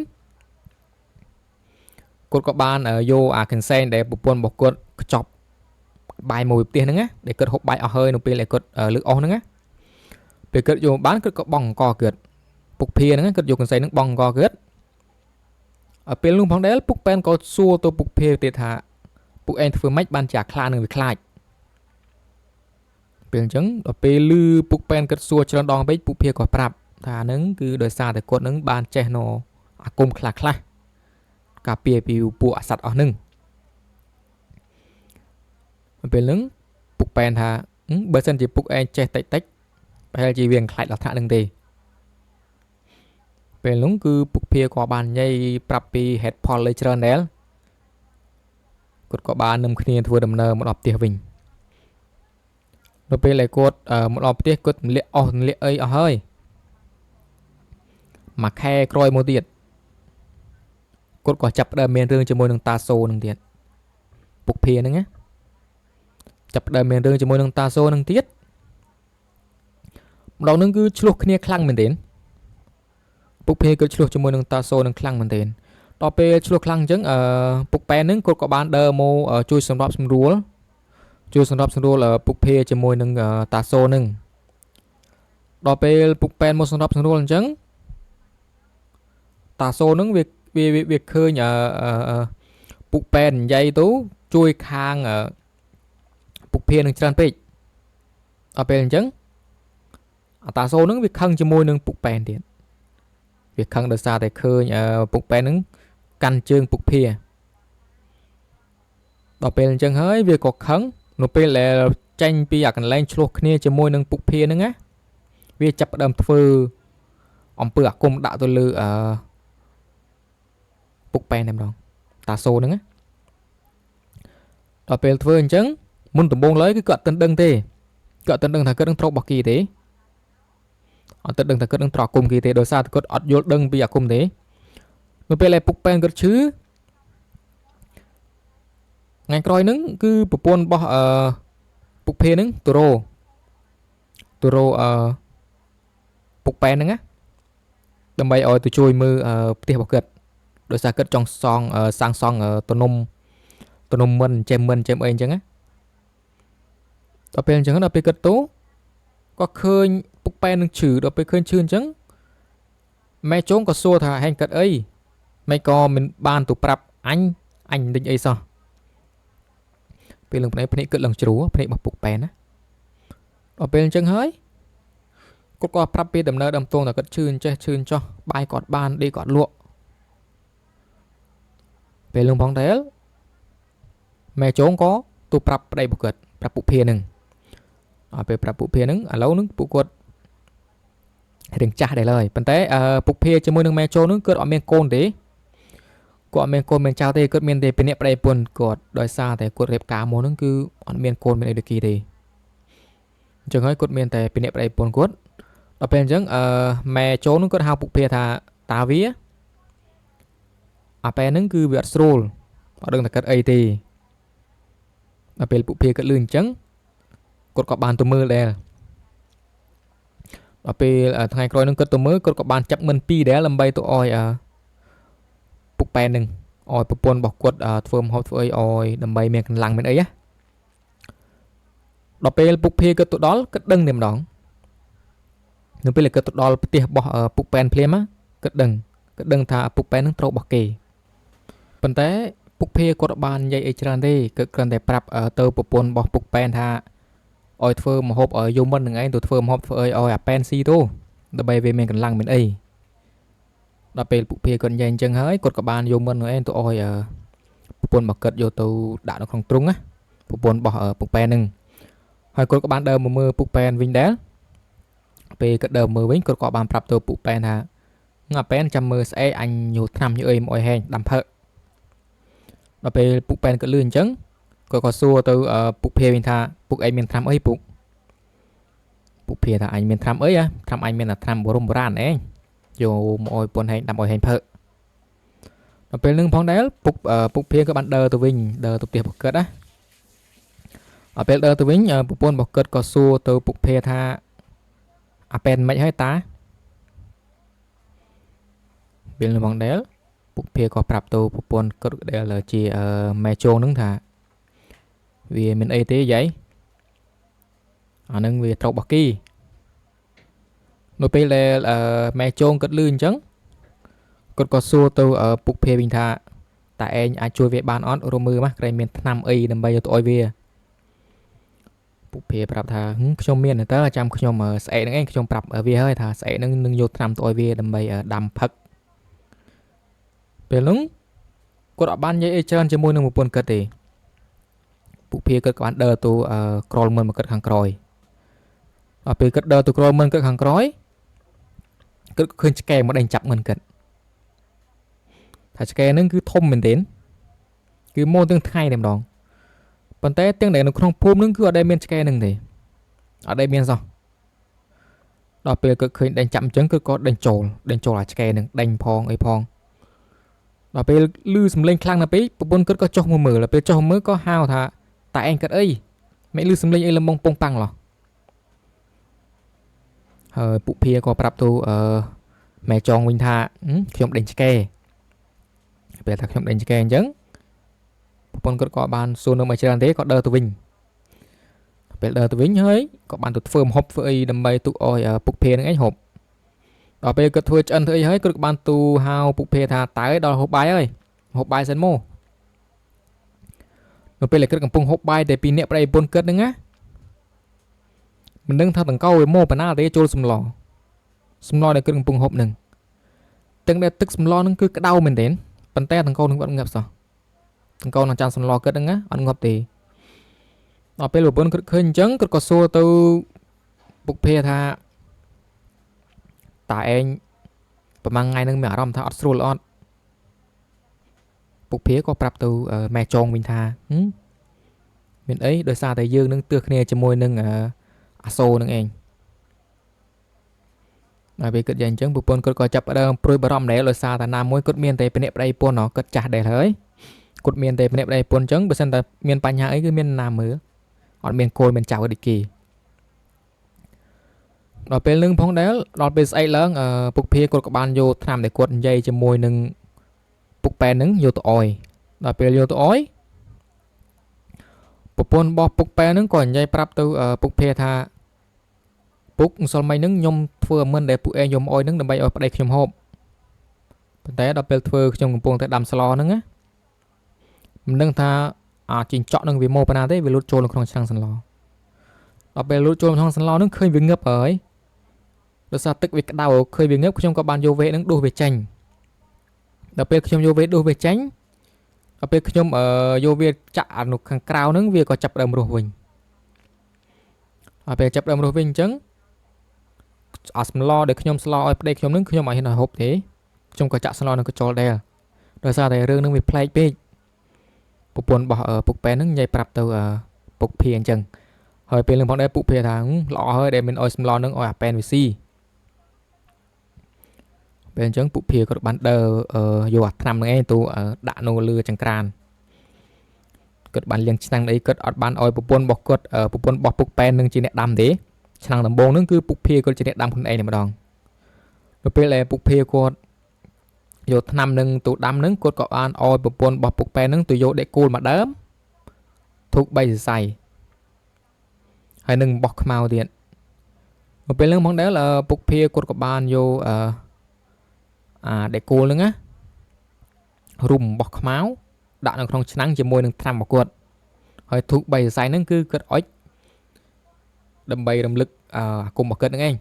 គាត់ក៏បានយកអាកន្សែងដែលប្រពន្ធរបស់គាត់ខ្ចប់បាយមួយផ្ទះហ្នឹងណាដែលគាត់ហូបបាយអស់ហើយនៅពេលដែលគាត់លឺអស់ហ្នឹងណាពេលគាត់យកបានគាត់ក៏បង់អង្គគាត់ពុកភាហ្នឹងគាត់យកកន្សែងហ្នឹងបង់អង្គគាត់ឲ្យពេលនោះផងដែរពុកប៉ែនក៏សួរទៅពុកភាទៀតថាពុកឯងធ្វើម៉េចបានជាអាខ្លានឹងវាខ្លាចពេលអញ្ចឹងដល់ពេលលឺពុកប៉ែនគាត់សួរច្រើនដងពេកពុកភាក៏ប្រាប់ថាហ្នឹងគឺដោយសារតែគាត់នឹងបានចេះនៅអាគមខ្លះខ្លះការពារពីពួកអាសត្វអស់ហ្នឹងពេលហ្នឹងពុកប៉ែនថាបើសិនជាពុកឯងចេះតិចតិចប្រហែលជាវាមិនខ្លាចដល់ថ្នាក់ហ្នឹងទេពេលនោះគឺពុកភាក៏បាននិយាយប្រាប់ពីហេតុផលលើច្រើនដែរគាត់ក៏បាននឹមគ្នាធ្វើដំណើរមកដល់ផ្ទះវិញនៅពេលដែលគាត់មកដល់ផ្ទះគាត់ទម្លាក់អស់ទម្លាក់អីអស់ហើយមួយខែក្រោយមកទៀតគាត់ក៏ចាប់ផ្ដើមមានរឿងជាមួយនឹងតាសូនឹងទៀតពុកភាហ្នឹងណាចាប់ផ្ដើមមានរឿងជាមួយនឹងតាសូនឹងទៀតម្ដងនឹងគឺឆ្លោះគ្នាខ្លាំងមែនទែនពុកភាក៏ឆ្លោះជាមួយនឹងតាសូនឹងខ្លាំងមែនទែនដល់ពេលឆ្លោះខ្លាំងអញ្ចឹងពុកប៉ែនហ្នឹងគាត់ក៏បានដើរមកជួយសម្របសម្រួលពុកភាជាមួយនឹងតាសូហ្នឹងដល់ពេលពុកប៉ែនមកសម្របសម្រួលអញ្ចឹងតាសូហ្នឹងវាវាវាឃើញពុកប៉ែននិយាយទៅជួយខាងពុកភានឹងច្រើនពេកដល់ពេលអញ្ចឹងអាតាសូហ្នឹងវាខឹងជាមួយនឹងពុកប៉ែនទៀតវាខឹងដោយសារតែឃើញពុកប៉ែនហ្នឹងកាន់ជើងពុកភាដល់ពេលអញ្ចឹងហើយវាក៏ខឹងនៅពេលដែលចេញពីអាកន្លែងឆ្លោះគ្នាជាមួយនឹងពុកភាហ្នឹងណាវាចាប់ផ្ដើមធ្វើអំពើអាគមដាក់ទៅលើពុកប៉ែនតែម្ដងតាសូហ្នឹងណាដល់ពេលធ្វើអញ្ចឹងមុនដំបូងឡើយគឺគាត់អត់ទាន់ដឹងទេគាត់អត់ទាន់ដឹងថាគាត់នឹងត្រូវរបស់គេទេអត់ទាន់ដឹងថាគាត់នឹងត្រូវអាគមគេទេដោយសារតែគាត់អត់យល់ដឹងពីអាគមទេនៅពេលដែលពុកប៉ែនគាត់ឈឺថ្ងៃក្រោយហ្នឹងគឺប្រពន្ធរបស់ពុកភាហ្នឹងទៅរោពុកប៉ែនហ្នឹងណាដើម្បីឲ្យទៅជួយមើលផ្ទះរបស់គាត់ដោយសារគាត់ចង់សងសាងសង់ទំនំមិនចេះមិនចេះអីអញ្ចឹងណាដល់ពេលអញ្ចឹងដល់ពេលគាត់ទៅក៏ឃើញពុកប៉ែននឹងឈឺដល់ពេលឃើញឈឺអញ្ចឹង ម៉ែជងក៏សួរថាហែងគិតអីមិនក៏មិនបានទៅប្រាប់អញអញដេញអីសោះពេលនឹងភ្នែកភ្នែកគិតឡើងជ្រួភ្នែករបស់ពុកប៉ែនណាដល់ពេលអញ្ចឹងហើយគាត់ក៏ប្រាប់ពីដំណើរដើមទងតែគាត់ឈឺអញ្ចេះឈឺអញ្ចោះបាយគាត់បានដេកគាត់លក់ពេលនឹងផងដែរម៉ែជងក៏ទៅប្រាប់ប្តីរបស់គាត់ប្រាប់ពុកភានឹងដល់ពេលប្រាប់ពុកភានឹងឥឡូវនឹងពួកគាត់រៀងចាស់ដែរឡើយប៉ុន្តែពុកភាជាមួយនឹងម៉ែជងនឹងគាត់អត់មានកូនទេគាត់អត់មានកូនមានចៅទេគាត់មានតែពីអ្នកប្តីប្រពន្ធគាត់ដោយសារតែគាត់រៀបការមកនឹងគឺអត់មានកូនមានអីដូចគេទេអញ្ចឹងហើយគាត់មានតែពីអ្នកប្តីប្រពន្ធគាត់ដល់ពេលអញ្ចឹងម៉ែជងនឹងគាត់ហៅពុកភាថាតាវាអាប៉ែហ្នឹងគឺវាអត់ស្រួលអត់ដឹងតែគិតអីទេដល់ពេលពុកភាគាត់លឺអញ្ចឹងគាត់ក៏បានទៅមើលដែរដល់ពេលថ្ងៃក្រោយនឹងគាត់ទៅមើលគាត់ក៏បានចាប់មិនពីរដែរដើម្បីទៅអោយពុកប៉ែននឹងអោយប្រពន្ធរបស់គាត់ធ្វើម្ហូបធ្វើអីអោយដើម្បីមានកម្លាំងមានអីណាដល់ពេលពុកភាគាត់ទៅដល់គាត់ដឹងតែម្ដងនៅពេលគាត់ទៅដល់ផ្ទះរបស់ពុកប៉ែនភ្លាមគាត់ដឹងថាពុកប៉ែននឹងត្រូវរបស់គេប៉ុន្តែពុកភាគាត់បាននិយាយអីច្រើនទេគាត់គ្រាន់តែប្រាប់ទៅប្រពន្ធរបស់ពុកប៉ែនថាឲ្យធ្វើម្ហូបឲ្យយំមិននឹងឯងទៅធ្វើម្ហូបធ្វើអីឲ្យអាប៉ែនស៊ីទៅដើម្បីវាមានកម្លាំងមានអីដល់ពេលពុកភាគាត់និយាយអញ្ចឹងហើយគាត់ក៏បានយំមិននឹងឯងទៅឲ្យប្រពន្ធរបស់គាត់យកទៅដាក់នៅក្នុងទ្រុងណាប្រពន្ធរបស់ពុកប៉ែននឹងហើយគាត់ក៏បានដើរមកមើលពុកប៉ែនវិញដែរពេលគាត់ដើរមើលវិញគាត់ក៏បានប្រាប់ទៅពុកប៉ែនថាអាប៉ែនចាំមើលស្អែកអញញូថ្នាំញូអីមកឲ្យហែងដាំផឹកដល់ពេលពុកប៉ែនគាត់លឺអញ្ចឹងគាត់ក៏សួរទៅពុកភាវិញថាពុកឯងមានថ្នាំអីពុកពុកភាថាអញមានថ្នាំអីហ៎ថ្នាំអញមានតែថ្នាំបរមបុរាណឯងយកមកឲ្យពន្ធហែងដាំឲ្យហែងផឹកដល់ពេលនឹងផងដែរពុកភាក៏បានដើរទៅវិញដើរទៅផ្ទះរបស់គាត់ណាដល់ពេលដើរទៅវិញប្រពន្ធរបស់គាត់ក៏សួរទៅពុកភាថាអាប៉ែនមិនហើយតាពេលនឹងផងដែរពុកភាក៏ប្រាប់ទៅប្រពន្ធគាត់ដែលជាម៉ែជងនឹងថាវាមានអីទេយាយអានឹងវាត្រូវរបស់គេនៅពេលដែលម៉ែជងគាត់លឺអញ្ចឹងគាត់ក៏សួរទៅពុកភាវិញថាតាឯងអាចជួយវាបានអត់រមើលមកក្រែងមានថ្នាំអីដើម្បីយកទៅឲ្យវាពុកភាប្រាប់ថាខ្ញុំមានតើចាំខ្ញុំស្អែកហ្នឹងឯងខ្ញុំប្រាប់វាហើយថាស្អែកហ្នឹងនឹងយកថ្នាំទៅឲ្យវាដើម្បីដាំផឹកពេលនោះគាត់អត់បាននិយាយអីច្រើនជាមួយនឹងប្រពន្ធគាត់ទេពុកភាគាត់ក៏បានដើរទៅក្រលមិនមកគាត់ខាងក្រោយដល់ពេលគាត់ដើរទៅក្រលមិនគាត់ខាងក្រោយគាត់ឃើញឆ្កែមកដេញចាប់មិនគាត់ថាឆ្កែហ្នឹងគឺធំមែនទែនគឺមកទាំងថ្ងៃតែម្ដងប៉ុន្តែទាំងដែលនៅក្នុងភូមិហ្នឹងគឺអត់ដែលមានឆ្កែហ្នឹងទេអត់ដែលមានសោះដល់ពេលគាត់ឃើញដេញចាប់អញ្ចឹងគឺគាត់ដេញចូលអាឆ្កែហ្នឹងដេញផងអីផងដល់ពេលលឺសំឡេងខ្លាំងណាស់ពេកប្រពន្ធគាត់ក៏ចុះមកមើលដល់ពេលចុះមកមើលក៏ហៅថាតាឯងគាត់អីមិនលឺសំឡេងអីលំងពងប៉ាំងឡោះហើយពុកភាក៏ប្រាប់ទៅម៉ែចងវិញថាខ្ញុំដេញឆ្កែពេលថាខ្ញុំដេញឆ្កែអញ្ចឹងប្រពន្ធគាត់ក៏បានសួរនៅមកច្រើនទេក៏ដើរទៅវិញពេលដើរទៅវិញហើយក៏បានទៅធ្វើម្ហូបធ្វើអីដើម្បីទុកឲ្យពុកភានឹងឯងហូបដល់ពេលគាត់ធ្វើឆ្អិនធ្វើអីហើយគាត់ក៏បានទូហៅពុកភាថាតើដល់ហូបបាយហើយហូបបាយសិនមកនៅពេលដែលគាត់កំពុងហូបបាយតែពីអ្នកប្តីប្រពន្ធគាត់ហ្នឹងណាមិនដឹងថាតង្កោវាមកបណ្ណាទេចូលសម្លដែលគាត់កំពុងហូបហ្នឹងទាំងដែលទឹកសម្លហ្នឹងគឺក្តៅមែនទែនប៉ុន្តែតង្កោនឹងអត់ងាប់សោះតង្កោនឹងចានសម្លគាត់ហ្នឹងណាអត់ងាប់ទេដល់ពេលប្រពន្ធគាត់ឃើញអញ្ចឹងគាត់ក៏សួរទៅពុកភាថាតាឯងប្រហែលថ្ងៃហ្នឹងមានអារម្មណ៍ថាអត់ស្រួលអត់ពុកភាក៏ប្រាប់ទៅម៉ែចងវិញថាមានអីដោយសារតែយើងនឹងទើសគ្នាជាមួយនឹងអាសូនឹងឯងដល់ពេលគិតយ៉ាងអញ្ចឹងប្រពន្ធគាត់ក៏ចាប់ផ្ដើមព្រួយបារម្ភដែរដោយសារតែណាមួយគាត់មានតែភ្នាក់ប្តីប្រពន្ធគាត់ចាស់ដែរហើយគាត់មានតែភ្នាក់ប្តីប្រពន្ធអញ្ចឹងបើសិនតែមានបញ្ហាអីគឺមានណាមើលអត់មានកូនមានចៅដូចគេដល់ពេលនឹងផងដែរដល់ពេលស្អែកឡើងពុកភាគាត់ក៏បានយកថ្នាំដែលគាត់និយាយជាមួយនឹងពុកប៉ែននឹងយកទៅអោយដល់ពេលយកទៅអោយប្រពន្ធរបស់ពុកប៉ែននឹងក៏និយាយប្រាប់ទៅពុកភាថាពុកម្សិលមិញនឹងខ្ញុំធ្វើអាមិនដែលពួកឯងយកមកអោយនឹងដើម្បីឲ្យប្តីខ្ញុំហូប ប៉ុន្តែដល់ពេលធ្វើខ្ញុំកំពុងតែដាំស្លហ្នឹងណាមិនដឹងថាអាជីងចក់នឹងវាមកប៉ុណ្ណាទេវាលូតចូលនៅក្នុងឆ្នាំងសន្លដល់ពេលលូតចូលក្នុងសន្លហ្នឹងឃើញវាងឹបហើយដោយសារទឹកវាក្តៅឃើញវាងឹបខ្ញុំក៏បានយកវែកហ្នឹងដួសវាចេញដល់ពេលខ្ញុំយកវែកដួសវាចេញដល់ពេលខ្ញុំយកវាចាក់អានោះខាងក្រៅហ្នឹងវាក៏ចាប់ផ្ដើមរស់វិញដល់ពេលចាប់ផ្ដើមរស់វិញអញ្ចឹងអាសម្លដែលខ្ញុំស្លឲ្យប្តីខ្ញុំហ្នឹងខ្ញុំអត់ហ៊ានឲ្យហូបទេខ្ញុំក៏ចាក់ស្លនឹងកញ្ចុលដែរដោយសារតែរឿងហ្នឹងវាប្លែកពេកប្រពន្ធរបស់ពុកប៉ែនហ្នឹងនិយាយប្រាប់ទៅពុកភាអញ្ចឹងហើយពេលនឹងផងដែរពុកភាថាល្អហើយដែលមិនអោយសម្លហ្នឹងឲ្យអាប៉ែនវាស៊ីពេលអញ្ចឹងពុកភាក៏បានដើរយកអាថ្នាំហ្នឹងឯងទៅដាក់នៅលើចង្ក្រានគាត់បានលាងឆ្នាំងអីគាត់អត់បានឲ្យប្រពន្ធរបស់គាត់ប្រពន្ធរបស់ពុកប៉ែននឹងជាអ្នកដាំទេឆ្នាំងដំបូងហ្នឹងគឺពុកភាគាត់ជាអ្នកដាំខ្លួនឯងតែម្ដងនៅពេលដែលពុកភាគាត់យកថ្នាំនឹងទៅដាំនឹងគាត់ក៏បានឲ្យប្រពន្ធរបស់ពុកប៉ែននឹងទៅយកដេកគោលមកដើមធូប3សរសៃហើយនឹងបោះខ្មៅទៀតនៅពេលហ្នឹងផងដែរពុកភាគាត់ក៏បានយកអាដេកគោលហ្នឹងណារុំបោះខ្មៅដាក់នៅក្នុងឆ្នាំងជាមួយនឹងថ្នាំរបស់គាត់ហើយធូប3សរសៃហ្នឹងគឺគាត់អុចដើម្បីរំលឹកអាគមរបស់គាត់ហ្នឹងឯង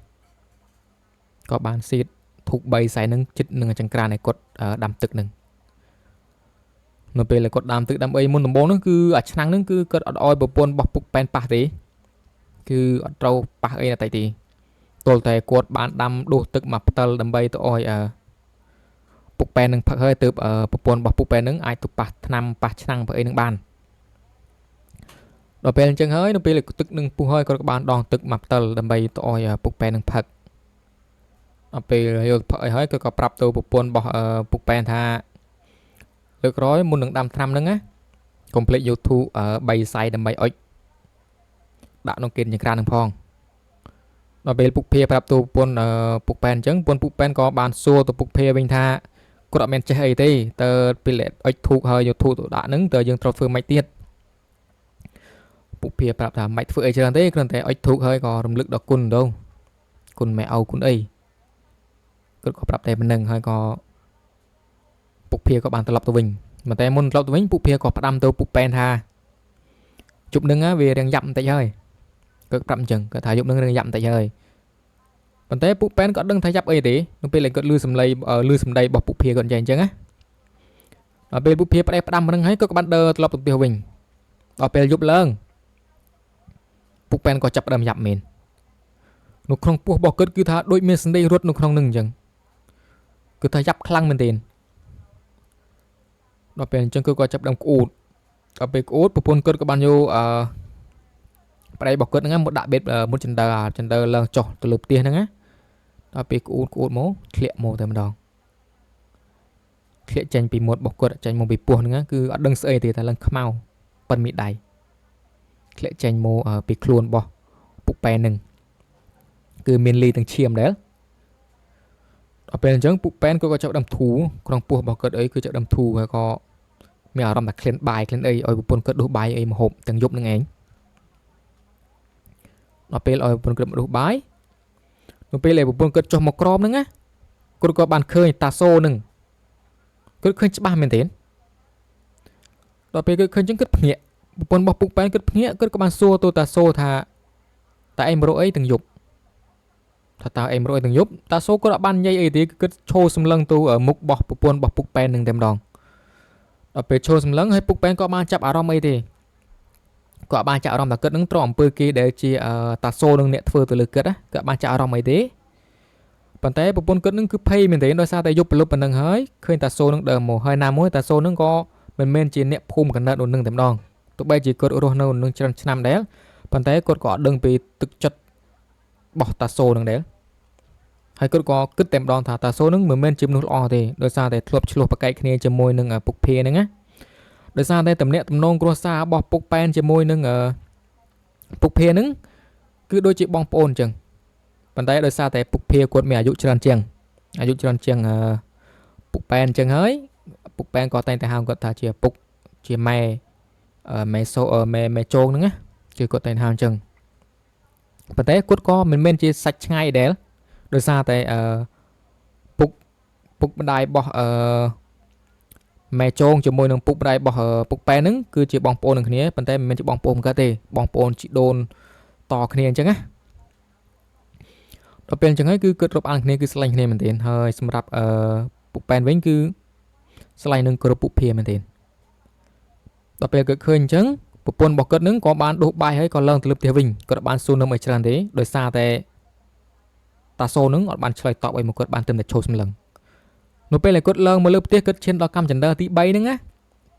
ក៏បានសៀតធូប3សរសៃហ្នឹងចិត្តនឹងចង្ក្រានឲ្យគាត់ដាំទឹកហ្នឹងនៅពេលដែលគាត់ដាំទឹកដាំអីមុនដំបូងហ្នឹងគឺអាឆ្នាំងហ្នឹងគឺគាត់អត់ឲ្យប្រពន្ធរបស់ពុកប៉ែនប៉ះទេគឺអត់ត្រូវប៉ះអីណាតិចទេទល់តែគាត់បានដាំដួសទឹកមកផ្តិលដើម្បីទៅឲ្យពុកប៉ែននឹងផឹកហើយទើបប្រពន្ធរបស់ពុកប៉ែននឹងអាចទៅប៉ះថ្នាំប៉ះឆ្នាំងប៉ះអីនឹងបានដល់ពេលអញ្ចឹងហើយនៅពេលទឹកនឹងពុះហើយគាត់ក៏បានដងទឹកមកផ្តិលដើម្បីទៅឲ្យពុកប៉ែននឹងផឹកដល់ពេលយកផឹកអីហើយគាត់ក៏ប្រាប់ទៅប្រពន្ធរបស់ពុកប៉ែនថាលើកក្រោយមុននឹងដាំថ្នាំហ្នឹងណាកុំភ្លេចយកធូប3សៃដើម្បីអុចដាក់ក្នុងគិនចង្ក្រាននឹងផងដល់ពេលពុកភាប្រាប់ទៅប្រពន្ធពុកប៉ែនអញ្ចឹងប្រពន្ធពុកប៉ែនក៏បានសួរទៅពុកភាវិញថាគាត់អត់មានចេះអីទេតើពេលអុចធូបហើយយកធូបទៅដាក់ហ្នឹងតើយើងត្រូវធ្វើម៉េចទៀតពុកភាប្រាប់ថាមិនធ្វើអីច្រើនទេគ្រាន់តែអុចធូបហើយក៏រំលឹកដល់គុណទៅគុណម៉ែឪគុណអីគាត់ក៏ប្រាប់តែប៉ុណ្្នឹងហើយក៏ពុកភាក៏បានត្រឡប់ទៅវិញប៉ុន្តែមុនត្រឡប់ទៅវិញពុកភាក៏ផ្ដាំទៅពុកប៉ែនថាជប់នឹងវារៀងយ៉ាប់បន្តិចហើយគាត់ប្រាប់អញ្ចឹងគាត់ថាយប់នឹងរៀងយ៉ាប់បន្តិចហើយប៉ុន្តែពុកប៉ែនក៏ដឹងថាយ៉ាប់អីទេនៅពេលដែលគាត់លឺសំឡេងលឺសម្ដីរបស់ពុកភាគាត់អញ្ចឹងណាដល់ពេលពុកភាផ្ដេសផ្ដាំហ្នឹងហើយគាត់ក៏បានដើរត្រឡប់ទៅផ្ទះវិញដល់ពេលយប់ឡើងពុកប៉ែនក៏ចាប់ផ្ដើមយ៉ាប់មែននៅក្នុងពោះរបស់គាត់គឺថាដូចមានសន្តិរត់នៅក្នុងនឹងអញ្ចឹងគឺថាយ៉ាប់ខ្លាំងមែនទែនដល់ពេលអញ្ចឹងគឺគាត់ចាប់ផ្ដើមក្អួតដល់ពេលក្អួតប្រពន្ធគាត់ក៏បានយកប្តីរបស់គាត់ហ្នឹងមកដាក់បេតមុតចិនដឺចិនដឺឡើងចុះទៅលើផ្ទះហ្នឹងណាដល់ពេលក្អួតក្អួតមកធ្លាក់មកតែម្ដងធ្លាក់ចេញពីមាត់របស់គាត់ចេញមកពីពោះហ្នឹងគឺអត់ដឹងស្អីទេតែឡើងខ្មៅប៉ុនមីដៃធ្លាក់ចេញមកពីខ្លួនរបស់ពុកប៉ែនហ្នឹងគឺមានលីទាំងឈាមដែរដល់ពេលអញ្ចឹងពុកប៉ែនគាត់ក៏ចាប់ដើមធូរក្នុងពោះរបស់គាត់អីគឺចាប់ដើមធូរហើយក៏មានអារម្មណ៍ថាក្លិនបាយក្លិនអីឲ្យប្រពន្ធគាត់ដួសបាយអីមកហូបទាំងយប់ហ្នឹងឯងដល់ពេលឲ្យប្រពន្ធគាត់មកដួសបាយនៅពេលដែលប្រពន្ធគាត់ចុះមកក្រោមហ្នឹងណាគាត់ក៏បានឃើញតាសូហ្នឹងគាត់ឃើញច្បាស់មែនទេដល់ពេលគាត់ឃើញចឹងគាត់ភ្ញាក់ប្រពន្ធរបស់ពុកប៉ែនគាត់ភ្ញាក់គាត់ក៏បានសួរទៅតាសូថាតើឯងមករកអីទាំងយប់ថាតើឯងមករកអីទាំងយប់តាសូគាត់អត់បាននិយាយអីទេគឺគាត់ឈោសម្លឹងទៅមុខរបស់ប្រពន្ធរបស់ពុកប៉ែននឹងតែម្ដងដល់ពេលឈោសម្លឹងហើយពុកប៉ែនក៏បានចាប់អារម្មណ៍អីទេគាត់បានចាប់អារម្មណ៍ថាគាត់នឹងត្រង់អំពើគេដែលជាតាសូនឹងអ្នកធ្វើទៅលើគាត់ណាគាត់បានចាប់អារម្មណ៍អីទេប៉ុន្តែប្រពន្ធគាត់នឹងគឺភ័យមែនទេដោយសារតែយប់ព្រលប់ប៉ុណ្ណឹងហើយឃើញតាសូនឹងដើរមកហើយណាមួយតាសូនឹងក៏មិនមែនជាអ្នកភូមិកណ្ដិតនឹងតែម្ដងទោះបីជាគាត់រស់នៅនឹងច្រើនឆ្នាំដែរប៉ុន្តែគាត់ក៏អត់ដឹងពីទឹកចិត្តរបស់តាសូនឹងដែរហើយគាត់ក៏គិតតែម្ដងថាតាសូនឹងមិនមែនជាមនុស្សល្អទេដោយសារតែធ្លាប់ឆ្លោះប្រកែកគ្នាជាមួយនឹងពុកភាហ្នឹងណាដោយសារតែតំណាក់តំណងគ្រួសាររបស់ពុកប៉ែនជាមួយនឹងពុកភាហ្នឹងគឺដូចជាបងប្អូនអញ្ចឹងប៉ុន្តែដោយសារតែពុកភាគាត់មានអាយុច្រើនជាងពុកប៉ែនអញ្ចឹងហើយពុកប៉ែនក៏តែងតែហៅគាត់ថាជាពុកជាម៉ែម៉ែសូម៉ែម៉ែជងហ្នឹងណាគឺគាត់តែងហៅអញ្ចឹងប៉ុន្តែគាត់ក៏មិនមែនជាសាច់ឆ្ងាយដែរដោយសារតែពុក ពុកម្ដាយរបស់អឺម៉ែចងជាមួយនឹងពុកម្ដាយរបស់ពុកប៉ែហ្នឹងគឺជាបងប្អូននឹងគ្នាប៉ុន្តែមិនមែនជាបងប្អូនកើតទេបងប្អូនជីដូនតគ្នាអញ្ចឹងណាដល់ពេលអញ្ចឹងហើយគឺគាត់រាប់អានគ្នាគឺស្រឡាញ់គ្នាមែនទែនហើយសម្រាប់អឺពុកប៉ែនវិញគឺស្រឡាញ់នឹងគោរពពុកភាមែនទែនដល់ពេលគាត់ឃើញអញ្ចឹងប្រពន្ធរបស់គាត់នឹងក៏បានដុសបាយហើយក៏ឡើងទៅលើផ្ទះវិញគាត់បានសួរនឹមឲ្យច្រើនទេដោយសារតែតាសូនឹងអត់បានឆ្លើយតបឲ្យមកគាត់បានត្រឹមតែឈោសម្លឹងនៅពេលដែលគាត់ឡើងមកលើផ្ទះគាត់ឈានដល់កម្មចន្ទទី3ហ្នឹងណា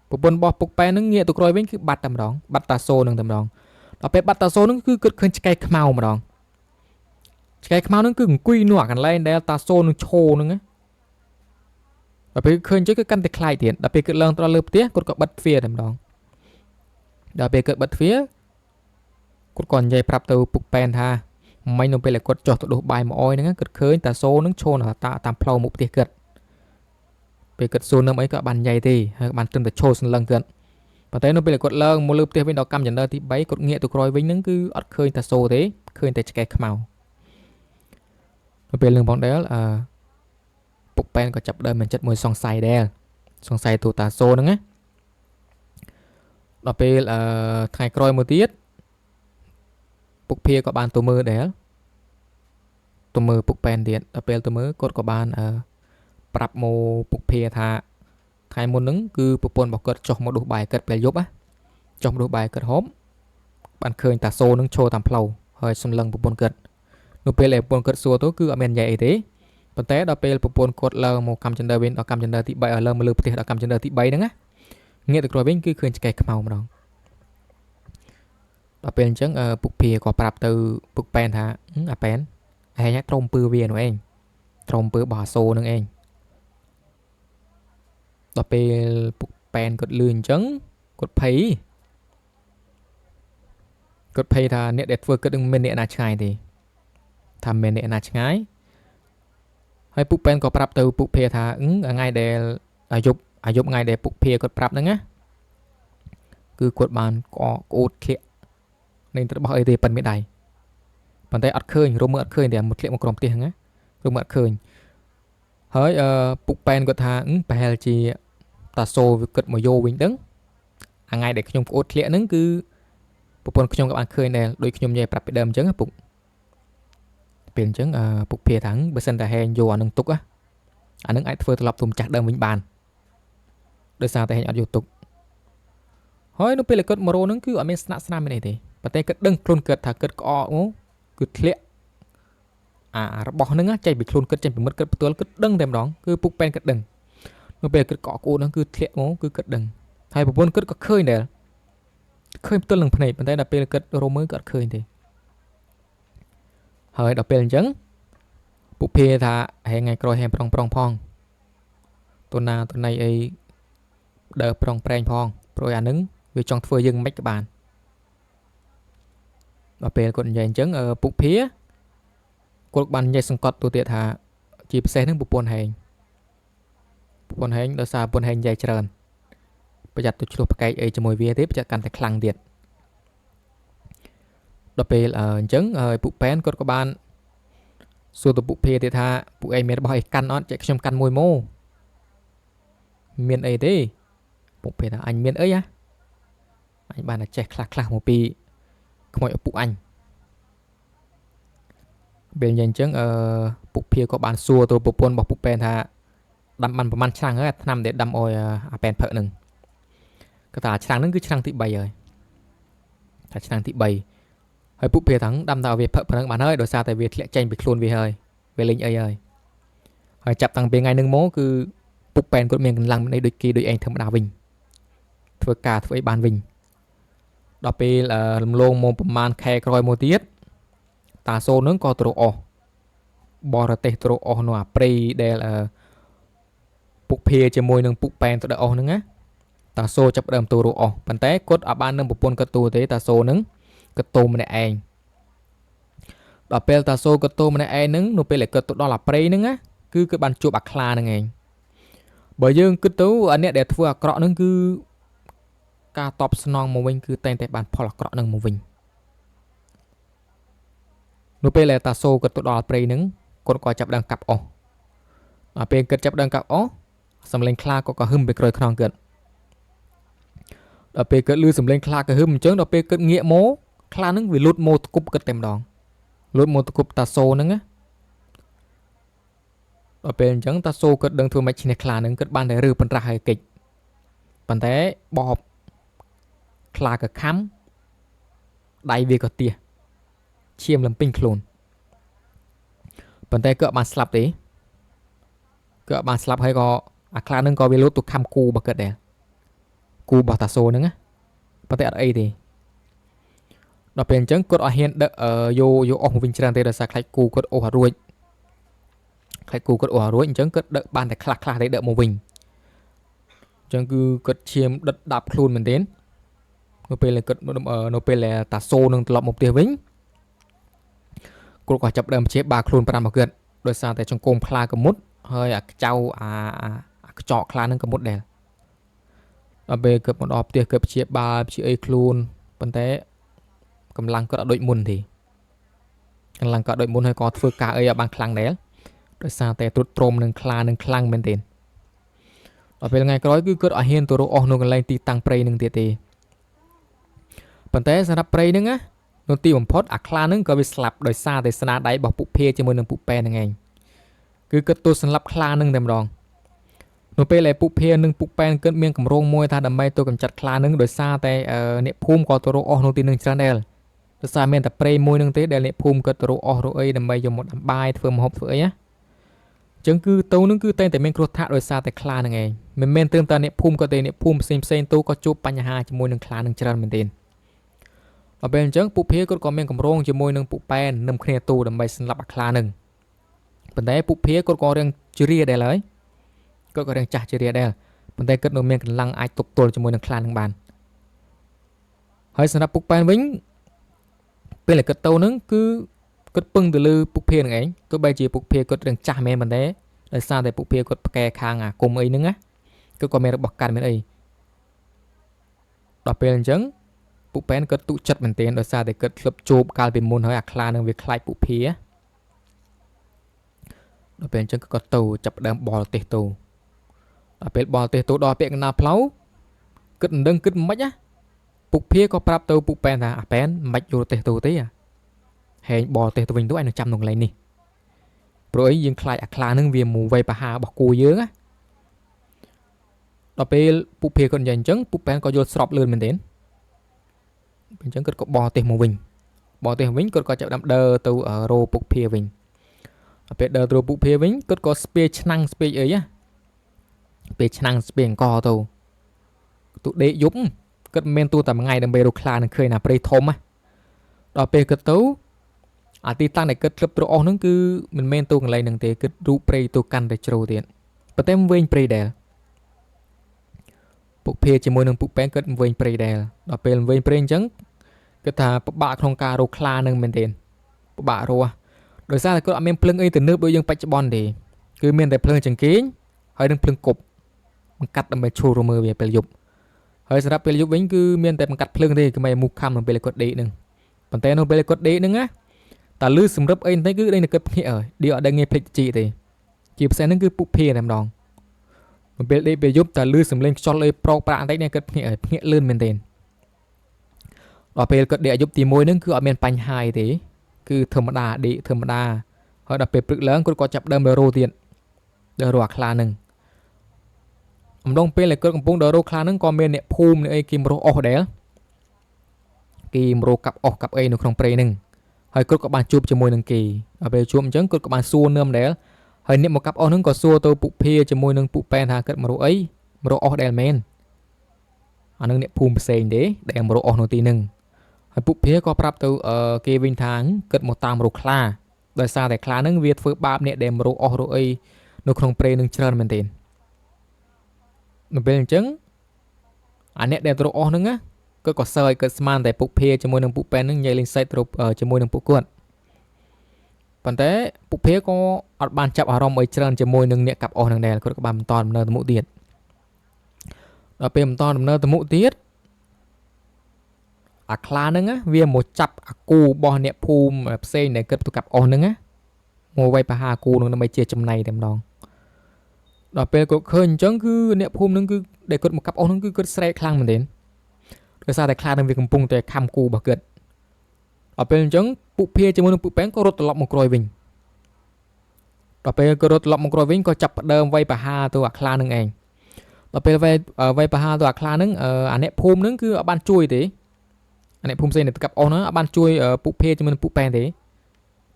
ប្រពន្ធរបស់ពុកប៉ែហ្នឹងងាកទៅក្រោយវិញគឺបាត់តែម្ដងបាត់តាសូនឹងតែម្ដងដល់ពេលបាត់តាសូហ្នឹងគឺគាត់ឃើញឆ្កែខ្មៅម្ដងឆ្កែខ្មៅហ្នឹងគឺអង្គុយនោះអាកន្លែងដែលតាសូនឹងឈោហ្នឹងណាដល់ពេលឃើញចឹងគឺកាន់តែខ្លាចទៀតដល់ពេលគាត់ឡើងទៅដល់លើផ្ទះគាត់ក៏បិទទ្វារតែម្ដងដល់ពេលគាត់បិទទ្វារគាត់ក៏និយាយប្រាប់ទៅពុកប៉ែនថាមិញនៅពេលដែលគាត់ចុះទៅដុសបាយមកអយហ្នឹងគាត់ឃើញតាសូនឹងឈរនៅតាមផ្លូវមុខផ្ទះគាត់ពេលគាត់សួរនឹមអីក៏បាននិយាយទេហើយបានត្រឹមតែឈរសន្លឹងគាត់ប៉ុន្តែនៅពេលដែលគាត់ឡើងមកលើផ្ទះវិញដល់កម្មចន្ទទី3គាត់ងាកទៅក្រោយវិញហ្នឹងគឺអត់ឃើញតាសូទេឃើញតែឆ្កែខ្មៅនៅពេលនឹងផងដែរអឺពុកប៉ែនក៏ចាប់ដើមមានចិត្តមួយសង្ស័យដែរសង្ស័យទូតាសូហ្នឹងណាដល់ពេលអឺថ្ងៃក្រោយមួយទៀតពុកភាក៏បានទៅមើលដែរទៅមើលពុកប៉ែនទៀតដល់ពេលទៅមើលគាត់ក៏បានអឺប្រាប់មកពុកភាថាថ្ងៃមុនហ្នឹងគឺប្រពន្ធរបស់គាត់ចុះមកដុសបាយគាត់ពេលយប់ណាចុះមកដុសបាយគាត់ហូបបានឃើញតាសូនឹងឈរតាមផ្លូវហើយសម្លឹងប្រពន្ធគាត់នៅពេលដែលប្រពន្ធគាត់សួរទៅគឺអត់មាននិយាយអីទេប៉ុន្តែដល់ពេលប្រពន្ធគាត់ឡើងមកកម្មចន្ទវិញដល់កម្មចន្ទទី3ឲ្យឡើងមកលើផ្ទះដល់កម្មចន្ទទី3ហ្នឹងណាងាកទៅក្រោយវិញគឺឃើញឆ្កែខ្មៅម្ដងដល់ពេលអញ្ចឹងពុកភាក៏ប្រាប់ទៅពុកប៉ែនថាអាប៉ែនឯងត្រោមពើវានោះឯងត្រោមពើរបស់អាសូនឹងឯងដល់ពេលពុកប៉ែនគាត់លឺអញ្ចឹងគាត់ភ័យគាត់ភ័យថាអ្នកដែលធ្វើគិតនឹងមិនមានអ្នកណាឆ្ងាយទេថាមិនមានអ្នកណាឆ្ងាយហើយពុកប៉ែនក៏ប្រាប់ទៅពុកភាថាថ្ងៃដែលអាយុអាយុថ្ងៃដែលពុកភាគាត់ប្រាប់ហ្នឹងណាគឺគាត់បានក្អកក្អូតធ្លាក់នឹងទៅរបស់អីទេប៉ិនមានដៃប៉ុន្តែអត់ឃើញរមើលអត់ឃើញទេមកធ្លាក់មកក្រុមផ្ទះហ្នឹងណារមើលអត់ឃើញហើយអឺពុកប៉ែនគាត់ថាប្រហែលជាតាសូវាគិតមកយោវិញដឹងអាថ្ងៃដែលខ្ញុំក្អូតធ្លាក់ហ្នឹងគឺប្រពន្ធខ្ញុំក៏បានឃើញដែរដូចខ្ញុំនិយាយប្រាប់ពីដើមអញ្ចឹងពុកពេលអញ្ចឹងពុកភាថាបើសិនតែហែងយកអានឹងទុកអានឹងអាចធ្វើត្រឡប់ទៅម្ចាស់ដើមវិញបានដោយសារតែហែងអត់យកទុកហើយនៅពេលដែលគាត់មករោហ្នឹងគឺអត់មានស្នាក់ស្នាមមានអីទេប៉ុន្តែគាត់ដឹងខ្លួនគាត់ថាគាត់ក្អកមកគឺធ្លាក់អារបស់ហ្នឹងចេញពីខ្លួនគាត់ចេញពីមិត្តគាត់ផ្ទាល់គាត់ដឹងតែម្ដងគឺពុកប៉ែនគាត់ដឹងនៅពេលគាត់ក្អកក្អូតហ្នឹងគឺធ្លាក់មកគឺគាត់ដឹងហើយប្រពន្ធគាត់ក៏ឃើញដែរឃើញផ្ទាល់នឹងភ្នែកប៉ុន្តែដល់ពេលគាត់រមើលក៏អត់ឃើញទេហើយដល់ពេលអញ្ចឹងពុកភាថាហែថ្ងៃក្រោយហែប្រងប្រងផងតណាតណៃអីដើរប្រងប្រែងផងព្រោះអានឹងវាចង់ធ្វើយើងមិនក៏បានដល់ពេលគាត់និយាយអញ្ចឹងពុកភាគាត់បាននិយាយសង្កត់ទៅទៀតថាជាពិសេសហ្នឹងប្រពន្ធហែងប្រពន្ធហែងដោយសារប្រពន្ធហែងនិយាយច្រើនប្រយ័ត្នទៅឆ្លោះប្រកែកអីជាមួយវាទេប្រយ័ត្នកាន់តែខ្លាំងទៀតដល់ពេលអញ្ចឹងហើយពុកប៉ែនគាត់ក៏បានសួរទៅពុកភាទៀតថាពួកឯងមានរបស់អីកាន់អត់ចែកខ្ញុំកាន់មួយមកមានអីទេពុកភាថាអញមានអីហ៎អញបានតែចេះខ្លះខ្លះមកពីខ្មោចឪពុកអញពេលនិយាយអញ្ចឹងអឺពុកភាក៏បានសួរទៅប្រពន្ធរបស់ពុកប៉ែនថាដាំបានប្រហែលឆ្នាំហើយឆ្នាំដែលដាំអោយអាប៉ែនផឹកហ្នឹងគាត់ថាឆ្នាំហ្នឹងគឺឆ្នាំទី3ហើយថាឆ្នាំទី3ហើយពុកភាថាដាំដល់វាផឹកប៉ុណ្ណឹងបានហើយដោយសារតែវាធ្លាក់ចេញពីខ្លួនវាហើយវាលេងអីហើយហើយចាប់តាំងពីថ្ងៃហ្នឹងមកគឺពុកប៉ែនគាត់មានកម្លាំងនៃដូចគេដូចឯងធម្មតាវិញធ្វើការធ្វើអីបានវិញដល់ពេលរំលងមកប្រហែលខែក្រោយមកទៀតតាសូនឹងក៏ទៅអស់បរទេសទៅអស់នៅអាព្រៃដែលពុកភាជាមួយនឹងពុកប៉ែនទៅដល់អស់ហ្នឹងណាតាសូចាប់ដើមទៅរកអស់ប៉ុន្តែគាត់អត់បាននឹងប្រពន្ធគាត់ទូទេតាសូនឹងគាត់តូម្នាក់ឯងដល់ពេលតាសូគាត់តូម្នាក់ឯងហ្នឹងនៅពេលដែលគាត់ទៅដល់អាព្រៃហ្នឹងណាគឺគាត់បានជួបអាខ្លាហ្នឹងឯងបើយើងគិតទៅអាអ្នកដែលធ្វើអាក្រក់ហ្នឹងគឺការតបស្នងមកវិញគឺតែងតែបានផលអាក្រក់ហ្នឹងមកវិញនៅពេលដែលតាសូគាត់ទៅដល់ព្រៃហ្នឹងគាត់ក៏ចាប់ដើមកាប់អស់ ដល់ពេលគិតចាប់ដើមកាប់អស់សំឡេងខ្លាក៏ក៏ហឹមពីក្រោយខ្នងគិតដល់ពេលគិតលឺសំឡេងខ្លាក៏ហឹមអញ្ចឹងដល់ពេលគិតងាកមកខ្លានឹងវាលូតមកគប់គិតតែម្ដងលូតមកគប់តាសូហ្នឹងណាដល់ពេលអញ្ចឹងតាសូគិតដឹងធ្វើម៉េចឈ្នះខ្លាហ្នឹងគិតបានតែរើបន្រាស់ឲ្យកិច្ចប៉ុន្តែបបខ្លាក៏ខំដៃវាក៏ទៀសឈាមលំពេញខ្លួនប៉ុន្តែក៏អត់បានស្លាប់ទេក៏អត់បានស្លាប់ហើយក៏អាខ្លាហ្នឹងក៏វាលូតទៅខំគូរបស់គិតដែរគូរបស់តាសូហ្នឹងណាប៉ុន្តែអត់អីទេដល់ពេលអញ្ចឹងគាត់អត់ហ៊ានដឹកយកយកអស់មកវិញច្រើនទេដោយសារខ្លាចគូគាត់អូសអត់រួចខ្លាចគូគាត់អូសអត់រួចអញ្ចឹងគាត់ដឹកបានតែខ្លះខ្លះទេដឹកមកវិញអញ្ចឹងគឺគាត់ឈាមដិតដាប់ខ្លួនមែនទែននៅពេលគាត់នៅពេលតាសូនឹងត្រឡប់មកផ្ទះវិញគាត់ក៏ចាប់ដើមព្យាបាលខ្លួនប្រាំមកគាត់ដោយសារតែចង្គង់ខ្លាកមុតហើយអាខ្ចៅអាអាខ្ចកខ្លានឹងកមុតដែរដល់ពេលគាត់មកដល់ផ្ទះគាត់ព្យាបាលព្យាអីខ្លួនប៉ុន្តែកម្លាំងគាត់អត់ដូចមុនទេកម្លាំងគាត់ដូចមុនហើយក៏ធ្វើការអីឲ្យបានខ្លាំងដែរដោយសារតែទ្រុឌទ្រោមនឹងខ្លានឹងខ្លាំងមែនទេដល់ពេលថ្ងៃក្រោយគឺគាត់អត់ហ៊ានទៅរកអស់នៅកន្លែងទីតាំងព្រៃនឹងទៀតទេប៉ុន្តែសម្រាប់ព្រៃហ្នឹងណានៅទីបំផុតអាខ្លាហ្នឹងក៏វាស្លាប់ដោយសារតែស្នាដៃរបស់ពួកភាជាមួយនឹងពួកប៉ែហ្នឹងឯងគឺគាត់ទៅសម្លាប់ខ្លាហ្នឹងតែម្ដងនៅពេលដែលពួកភានិងពួកប៉ែនគិតមានកម្រងមួយថាដើម្បីទៅកម្ចាត់ខ្លានឹងដោយសារតែអ្នកភូមិក៏ទៅរកអស់នៅទីនឹងច្រើនដែរដោយសារមានតែព្រៃមួយនឹងទេដែលអ្នកភូមិគាត់ទៅរកអស់រកអីដើម្បីយកមកដាំបាយធ្វើម្ហូបធ្វើអីណាអញ្ចឹងគឺទៅនឹងគឺតែងតែមានគ្រោះថ្នាក់ដោយសារតែខ្លានឹងឯងមិនមែនត្រឹមតែអ្នកភូមិក៏ទេអ្នកភូមិផ្សេងផ្សេងទៅក៏ជួបបញ្ហាជាមួយនឹងខ្លានឹងច្រើនមែនទែនដល់ពេលអញ្ចឹងពួកភាគាត់ក៏មានកម្រងជាមួយនឹងពួកប៉ែននឹមគ្នាទូដើម្បីសម្លាប់អាខ្លានឹងប៉ុន្តែពួកភាគាត់ក៏រៀងជ្រាដែរហើយគាត់ក៏រៀងចាស់ជារាដែរប៉ុន្តែគាត់នៅមានកម្លាំងអាចទប់ទល់ជាមួយនឹងខ្លានឹងបានហើយសម្រាប់ពុកប៉ែនវិញពេលដែលគាត់ទៅនឹងគឺគាត់ពឹងទៅលើពុកភានឹងឯងទោះបីជាពុកភាគាត់រៀងចាស់មែនប៉ុន្តែដោយសារតែពុកភាគាត់ផ្កែខាងអាគុំអីហ្នឹងណាគាត់ក៏មានរបស់កាន់មានអីដល់ពេលអញ្ចឹងពុកប៉ែនគាត់ទុចិត្តមែនទែនដោយសារតែគាត់ធ្លាប់ជួបកាលពីមុនហើយអាខ្លានឹងវាខ្លាចពុកភាដល់ពេលអញ្ចឹងគាត់ទៅចាប់ដើមបលទេសទៅដល់ពេលបលទេសទៅដល់ពាក្យកណ្ដាលផ្លូវគិតមិនដឹងគិតមិនណាពុកភាក៏ប្រាប់ទៅពុកប៉ែនថាអាប៉ែនមិនយល់ទេសទៅទេហែងបលទេសទៅវិញទៅឯងនឹងចាំនៅកន្លែងនេះព្រោះអីយើងខ្លាចអាខ្លានឹងវាមកវៃប្រហារបស់គូយើងណាដល់ពេលពុកភាគាត់និយាយអញ្ចឹងពុកប៉ែនក៏យល់ស្របលឿនមែនទែនអញ្ចឹងគាត់ក៏បលទេសមកវិញបលទេសវិញគាត់ក៏ចាប់ដើមដើរទៅរោពុកភាវិញដល់ពេលដើរទៅពុកភាវិញគាត់ក៏ស្ពាយឆ្នាំងស្ពាយអីណាពេលឆ្នាំងស្ពាយអង្គទៅទូដេកយប់គាត់មិនមែនទូតែមួយថ្ងៃដើម្បីរកខ្លានឹងឃើញណាព្រៃធំណាដល់ពេលគាត់ទៅអាទីតាំងដែលគាត់ធ្លាប់ទៅអស់ហ្នឹងគឺមិនមែនទូកន្លែងហ្នឹងទេគាត់រូបព្រៃទៅកាន់តែជ្រៅទៀតប៉ុន្តែវិញព្រៃដែរពុកភាជាមួយនឹងពុកប៉ែនគាត់វិញព្រៃដែរដល់ពេលវិញព្រៃអញ្ចឹងគាត់ថាពិបាកក្នុងការរកខ្លានឹងមែនទេពិបាករកដោយសារតែគាត់អត់មានភ្លើងអីទៅនឿបដូចយើងបច្ចុប្បន្នទេគឺមានតែភ្លើងចង្គៀងហើយនឹងភ្លើងគប់បង្កាត់ដើម្បីឈូសរមើវាពេលយប់ហើយសម្រាប់ពេលយប់វិញគឺមានតែបង្កាត់ភ្លើងទេគឺមិនមូខំនៅពេលគាត់ដេកនឹងប៉ុន្តែនៅពេលគាត់ដេកនឹងណាតាលឺសម្រាប់អីបន្តិចគឺដេកនៅគិតភ្ញាក់ហើយដេកអត់ដឹងងាយភ្លេចជីទេជាពិសេសហ្នឹងគឺពុកភាតែម្ដងនៅពេលដេកពេលយប់តាលឺសំឡេងខ្យល់អីប្រោកប្រាក់បន្តិចនេះគិតភ្ញាក់ហើយភ្ញាក់លឿនមែនទែនដល់ពេលគាត់ដេកយប់ទី1ហ្នឹងគឺអត់មានបញ្ហាអីទេគឺធម្មតាដេកធម្មតាហើយដល់ពេលព្រឹកឡើងគាត់ក៏ចាប់ដើមដើររោទៀតដើររោអាខ្លាហ្នឹងអំឡុងពេលដែលគាត់កំពុងដើររោខ្លាហ្នឹងក៏មានអ្នកភូមិអ្នកអីគេមករកអស់ដែរគេមករកកាប់អស់កាប់អីនៅក្នុងព្រៃហ្នឹងហើយគាត់ក៏បានជួបជាមួយនឹងគេដល់ពេលជួបអញ្ចឹងគាត់ក៏បានសួរនឹមដែរហើយអ្នកមកកាប់អស់ហ្នឹងក៏សួរទៅពុកភាជាមួយនឹងពុកប៉ែនថាគាត់មករកអីមករកអស់ដែរមែនអានឹងអ្នកភូមិផ្សេងទេដែលមករកអស់នៅទីហ្នឹងហើយពុកភាក៏ប្រាប់ទៅគេវិញថាគាត់មកតាមរកខ្លាដោយសារតែខ្លាហ្នឹងវាធ្វើបាបអ្នកដែលមករកអស់រកអីនៅក្នុងព្រៃនឹងច្រើនមែនទែននៅពេលអញ្ចឹងអាអ្នកដែលទៅរកអស់ហ្នឹងណាគាត់ក៏សើចគាត់ស្មានតែពុកភាជាមួយនឹងពុកប៉ែនហ្នឹងនិយាយលេងសើចទៅជាមួយនឹងពួកគាត់ប៉ុន្តែពុកភាក៏អត់បានចាប់អារម្មណ៍អីច្រើនជាមួយនឹងអ្នកកាប់អស់ហ្នឹងដែរគាត់ក៏បានបន្តដំណើរទៅមុខទៀតដល់ពេលបន្តដំណើរទៅមុខទៀតអាខ្លាហ្នឹងវាមកចាប់អាគូរបស់អ្នកភូមិផ្សេងដែលគិតទៅកាប់អស់ហ្នឹងណាមកវាយប្រហារអាគូហ្នឹងដើម្បីជាចំណៃតែម្ដង ដល់ពេលគាត់ឃើញអញ្ចឹងគឺអ្នកភូមិហ្នឹងគឺដែលគាត់មកកាប់អុសហ្នឹងគឺគាត់ស្រែកខ្លាំងមែនទែនដោយសារតែខ្លានឹងវាកំពុងតែខំគូរបស់គាត់ដល់ពេលអញ្ចឹងពួកភាជាមួយនឹងពួកប៉ែងក៏រត់ត្រឡប់មកក្រោយវិញដល់ពេលគាត់រត់ត្រឡប់មកក្រោយវិញក៏ចាប់ផ្ដើមវាយប្រហារទៅអាខ្លានឹងឯងដល់ពេលវាយប្រហារទៅអាខ្លានឹងអាអ្នកភូមិនឹងគឺអត់បានជួយទេអាអ្នកភូមិផ្សេងដែលកាប់អុសហ្នឹងអត់បានជួយពួកភាជាមួយនឹងពួកប៉ែងទេ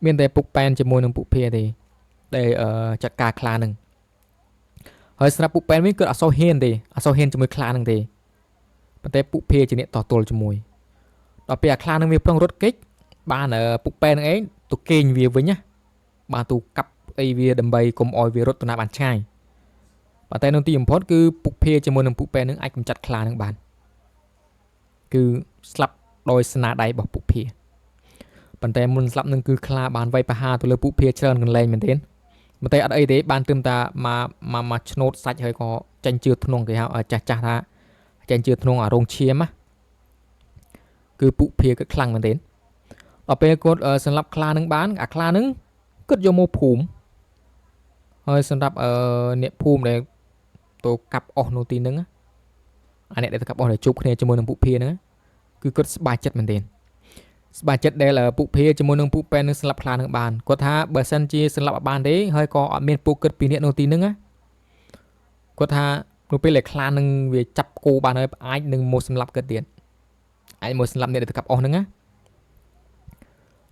មានតែពួកប៉ែនជាមួយនឹងពួកភាទេដែលចាត់ការខ្លានឹងហើយស្រាប់ពួកប៉ែនវិញគឺអត់សូវហ៊ានទេអត់សូវហ៊ានជាមួយខ្លានឹងទេប៉ុន្តែពួកភាជាអ្នកតទល់ជាមួយដល់ពេលអាខ្លានឹងវាប្រុងរត់គេចបានពួកប៉ែននឹងឯងទៅកេងវាវិញណាបានទូកាប់អីវាដើម្បីកុំឲ្យវារត់ទៅណាបានឆ្ងាយប៉ុន្តែនៅទីបំផុតគឺពួកភាជាមួយនឹងពួកប៉ែននឹងអាចកម្ចាត់ខ្លានឹងបានគឺស្លាប់ដោយស្នាដៃរបស់ពួកភាប៉ុន្តែមុនស្លាប់នឹងគឺខ្លាបានវាយប្រហារទៅលើពួកភាច្រើនកន្លែងមែនទេប៉ុន្តែអត់អីទេបានត្រឹមតែមកមកឆ្នោតសាច់ហើយក៏ចាញ់ជឿធ្នងគេហៅចាស់ចាស់ថាចាញ់ជឿធ្នងអារោងឈាមណាគឺពួកភាគឺខ្លាំងមែនទេដល់ពេលគាត់សម្លាប់ខ្លានឹងបានអាខ្លានឹងគាត់យកមកភូមិហើយសម្រាប់អ្នកភូមិដែលទៅកាប់អស់នៅទីហ្នឹងអាអ្នកដែលទៅកាប់អស់ដែលជួបគ្នាជាមួយនឹងពួកភាហ្នឹងគឺគាត់សប្បាយចិត្តមែនទេសប្បាយចិត្តដែលពួកភាជាមួយនឹងពួកប៉ែននឹងស្លាប់ខ្លានឹងបានគាត់ថាបើសិនជាស្លាប់អត់បានទេហើយក៏អត់មានពួកគិតពីអ្នកនៅទីហ្នឹងណាគាត់ថានៅពេលដែលខ្លានឹងវាចាប់គោបានហើយអាចនឹងមកសម្លាប់គាត់ទៀតអាចមកសម្លាប់អ្នកដែលទៅកាប់អស់ហ្នឹងណា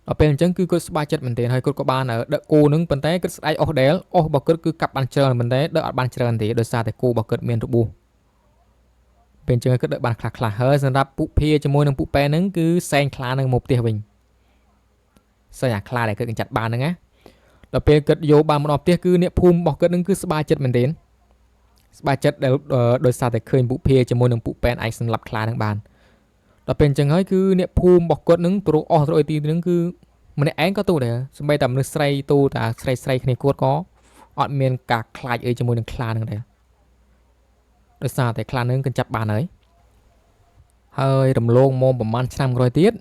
ដល់ពេលអញ្ចឹងគឺគាត់សប្បាយចិត្តមែនទែនហើយគាត់ក៏បានដឹកគោនឹងប៉ុន្តែគាត់ស្ដាយអស់ដែលអស់របស់គាត់គឺកាប់បានច្រើនប៉ុន្តែដឹកអត់បានច្រើនទេដោយសារតែគោរបស់គាត់មានរបួសពេលអញ្ចឹងគាត់ដឹកបានខ្លះខ្លះហើយសម្រាប់ពួកភាជាមួយនឹងពួកប៉ែហ្នឹងគឺសែងខ្លានឹងមកផ្ទះវិញសែងអាខ្លាដែលគាត់កញ្ចាត់បានហ្នឹងណាដល់ពេលគាត់យកបានមកដល់ផ្ទះគឺអ្នកភូមិរបស់គាត់ហ្នឹងគឺសប្បាយចិត្តមែនទែនសប្បាយចិត្តដែលដោយសារតែឃើញពួកភាជាមួយនឹងពួកប៉ែនអាចសម្លាប់ខ្លាហ្នឹងបានដល់ពេលអញ្ចឹងហើយគឺអ្នកភូមិរបស់គាត់ហ្នឹងទ្រអស់ទ្រអីទីហ្នឹងគឺម្នាក់ឯងក៏ទូដែរសម្បីតែមនុស្សស្រីទូតាស្រីស្រីគ្នាគាត់ក៏អត់មានការខ្លាចអីជាមួយនឹងខ្លាហ្នឹងដែរដោយសារតែខ្លាហ្នឹងកញ្ចាប់បានហើយហើយរំលងមកប្រហែលឆ្នាំក្រោយទៀត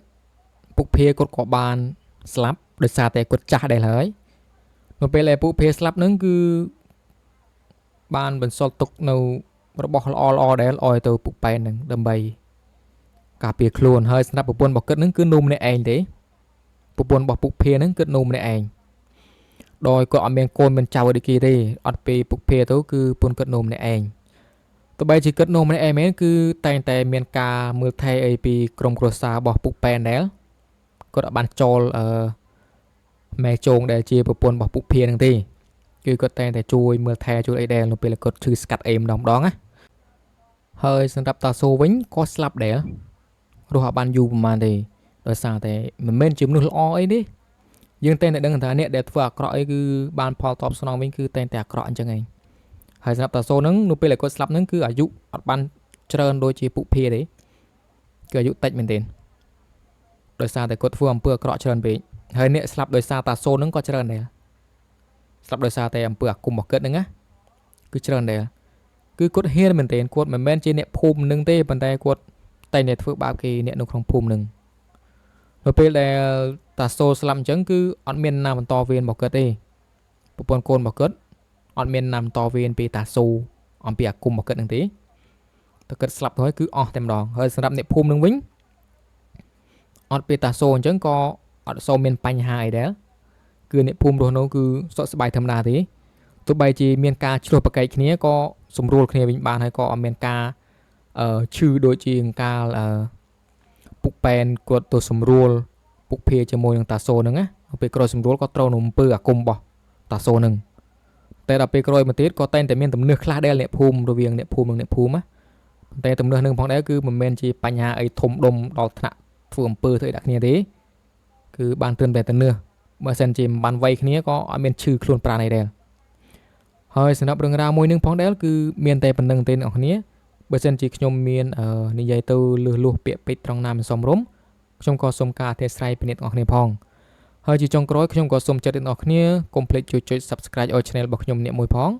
ពុកភាគាត់ក៏បានស្លាប់ដោយសារតែគាត់ចាស់ដែរហើយនៅពេលដែលពុកភាស្លាប់ហ្នឹងគឺបានបន្សល់ទុកនៅរបស់ល្អល្អដែលឲ្យទៅពុកប៉ែនហ្នឹងដើម្បីការពារខ្លួនហើយសម្រាប់ប្រពន្ធរបស់គាត់ហ្នឹងគឺនូម្នាក់ឯងទេប្រពន្ធរបស់ពុកភាហ្នឹងគឺនូម្នាក់ឯងដោយគាត់អត់មានកូនមានចៅដូចគេទេអត់ពេលពុកភាទៅគឺពុនគាត់នូម្នាក់ឯងទោះបីជាគាត់នូម្នាក់ឯងមែនគឺតែងតែមានការមើលថែអីពីក្រុមគ្រួសាររបស់ពុកប៉ែនដែរគាត់អត់បានចូលអឺម៉ែជងដែលជាប្រពន្ធរបស់ពុកភាហ្នឹងទេគឺគាត់តែងតែជួយមើលថែជួយអីដែរនៅពេលគាត់ឈឺស្កាត់អីម្ដងម្ដងណាហើយសម្រាប់តាសូវិញក៏ស្លាប់ដែររស់អត់បានយូរប្រហែលទេដោយសារតែមិនមែនជាមនុស្សល្អអីទេយើងតែងតែដឹងថាអ្នកដែលធ្វើអាក្រក់អីគឺបានផលតបស្នងវិញគឺតែងតែអាក្រក់អញ្ចឹងឯងហើយសម្រាប់តាសូហ្នឹងនៅពេលដែលគាត់ស្លាប់ហ្នឹងគឺអាយុអត់បានច្រើនដូចជាពុភាទេគឺអាយុតិចមែនទែនដោយសារតែគាត់ធ្វើអំពើអាក្រក់ច្រើនពេកហើយអ្នកស្លាប់ដោយសារតាសូហ្នឹងក៏ច្រើនដែរស្លាប់ដោយសារតែអំពើអាគមរបស់គាត់ហ្នឹងណាគឺច្រើនដែរគឺគាត់ហ៊ានមែនទែនគាត់មិនមែនជាអ្នកភូមិនឹងទេប៉ុន្តែគាត់តែងតែធ្វើបាបគេអ្នកនៅក្នុងភូមិនឹងនៅពេលដែលតាសូស្លាប់អញ្ចឹងគឺអត់មានណាបន្តវេនរបស់គាត់ទេប្រពន្ធកូនរបស់គាត់អត់មានណាបន្តវេនពីតាសូអំពីអាគមរបស់គាត់នឹងទេតែគាត់ស្លាប់ទៅហើយគឺអស់តែម្ដងហើយសម្រាប់អ្នកភូមិនឹងវិញអត់ពីតាសូអញ្ចឹងក៏អត់សូវមានបញ្ហាអីដែរគឺអ្នកភូមិរស់នៅគឺសុខសប្បាយធម្មតាទេទោះបីជាមានការឆ្លោះប្រកែកគ្នាក៏សម្រួលគ្នាវិញបានហើយក៏អត់មានការឈឺដូចជាកាលពុកប៉ែនគាត់ទៅសម្រួលពុកភាជាមួយនឹងតាសូហ្នឹងណាពេលក្រោយសម្រួលក៏ត្រូវនឹងអំពើអាគមរបស់តាសូហ្នឹងតែដល់ពេលក្រោយមកទៀតក៏តែងតែមានទំនាស់ខ្លះដែរអ្នកភូមិរវាងអ្នកភូមិនិងអ្នកភូមិណាតែទំនាស់នឹងផងដែរគឺមិនមែនជាបញ្ហាអីធំដុំដល់ថ្នាក់ធ្វើអំពើធ្វើអីដាក់គ្នាទេគឺបានត្រឹមតែទំនាស់បើសិនជាមិនបានវាយគ្នាក៏អត់មានឈឺខ្លួនប្រាណអីដែរហើយសម្រាប់រឿងរ៉ាវមួយនឹងផងដែរគឺមានតែប៉ុណ្្នឹងទេអ្នកនរបើសិនជាខ្ញុំមាននិយាយទៅលឺលួសពាក្យពេចន៍ត្រង់ណាមិនសមរម្យខ្ញុំក៏សូមការអធិស្ឋានពីអ្នកទាំងអស់គ្នាផងហើយជាចុងក្រោយខ្ញុំក៏សូមចាត់អ្នកទាំងអស់គ្នាកុំភ្លេចជួយចុច Subscribe ឲ្យ Channel របស់ខ្ញុំអ្នកមួយផង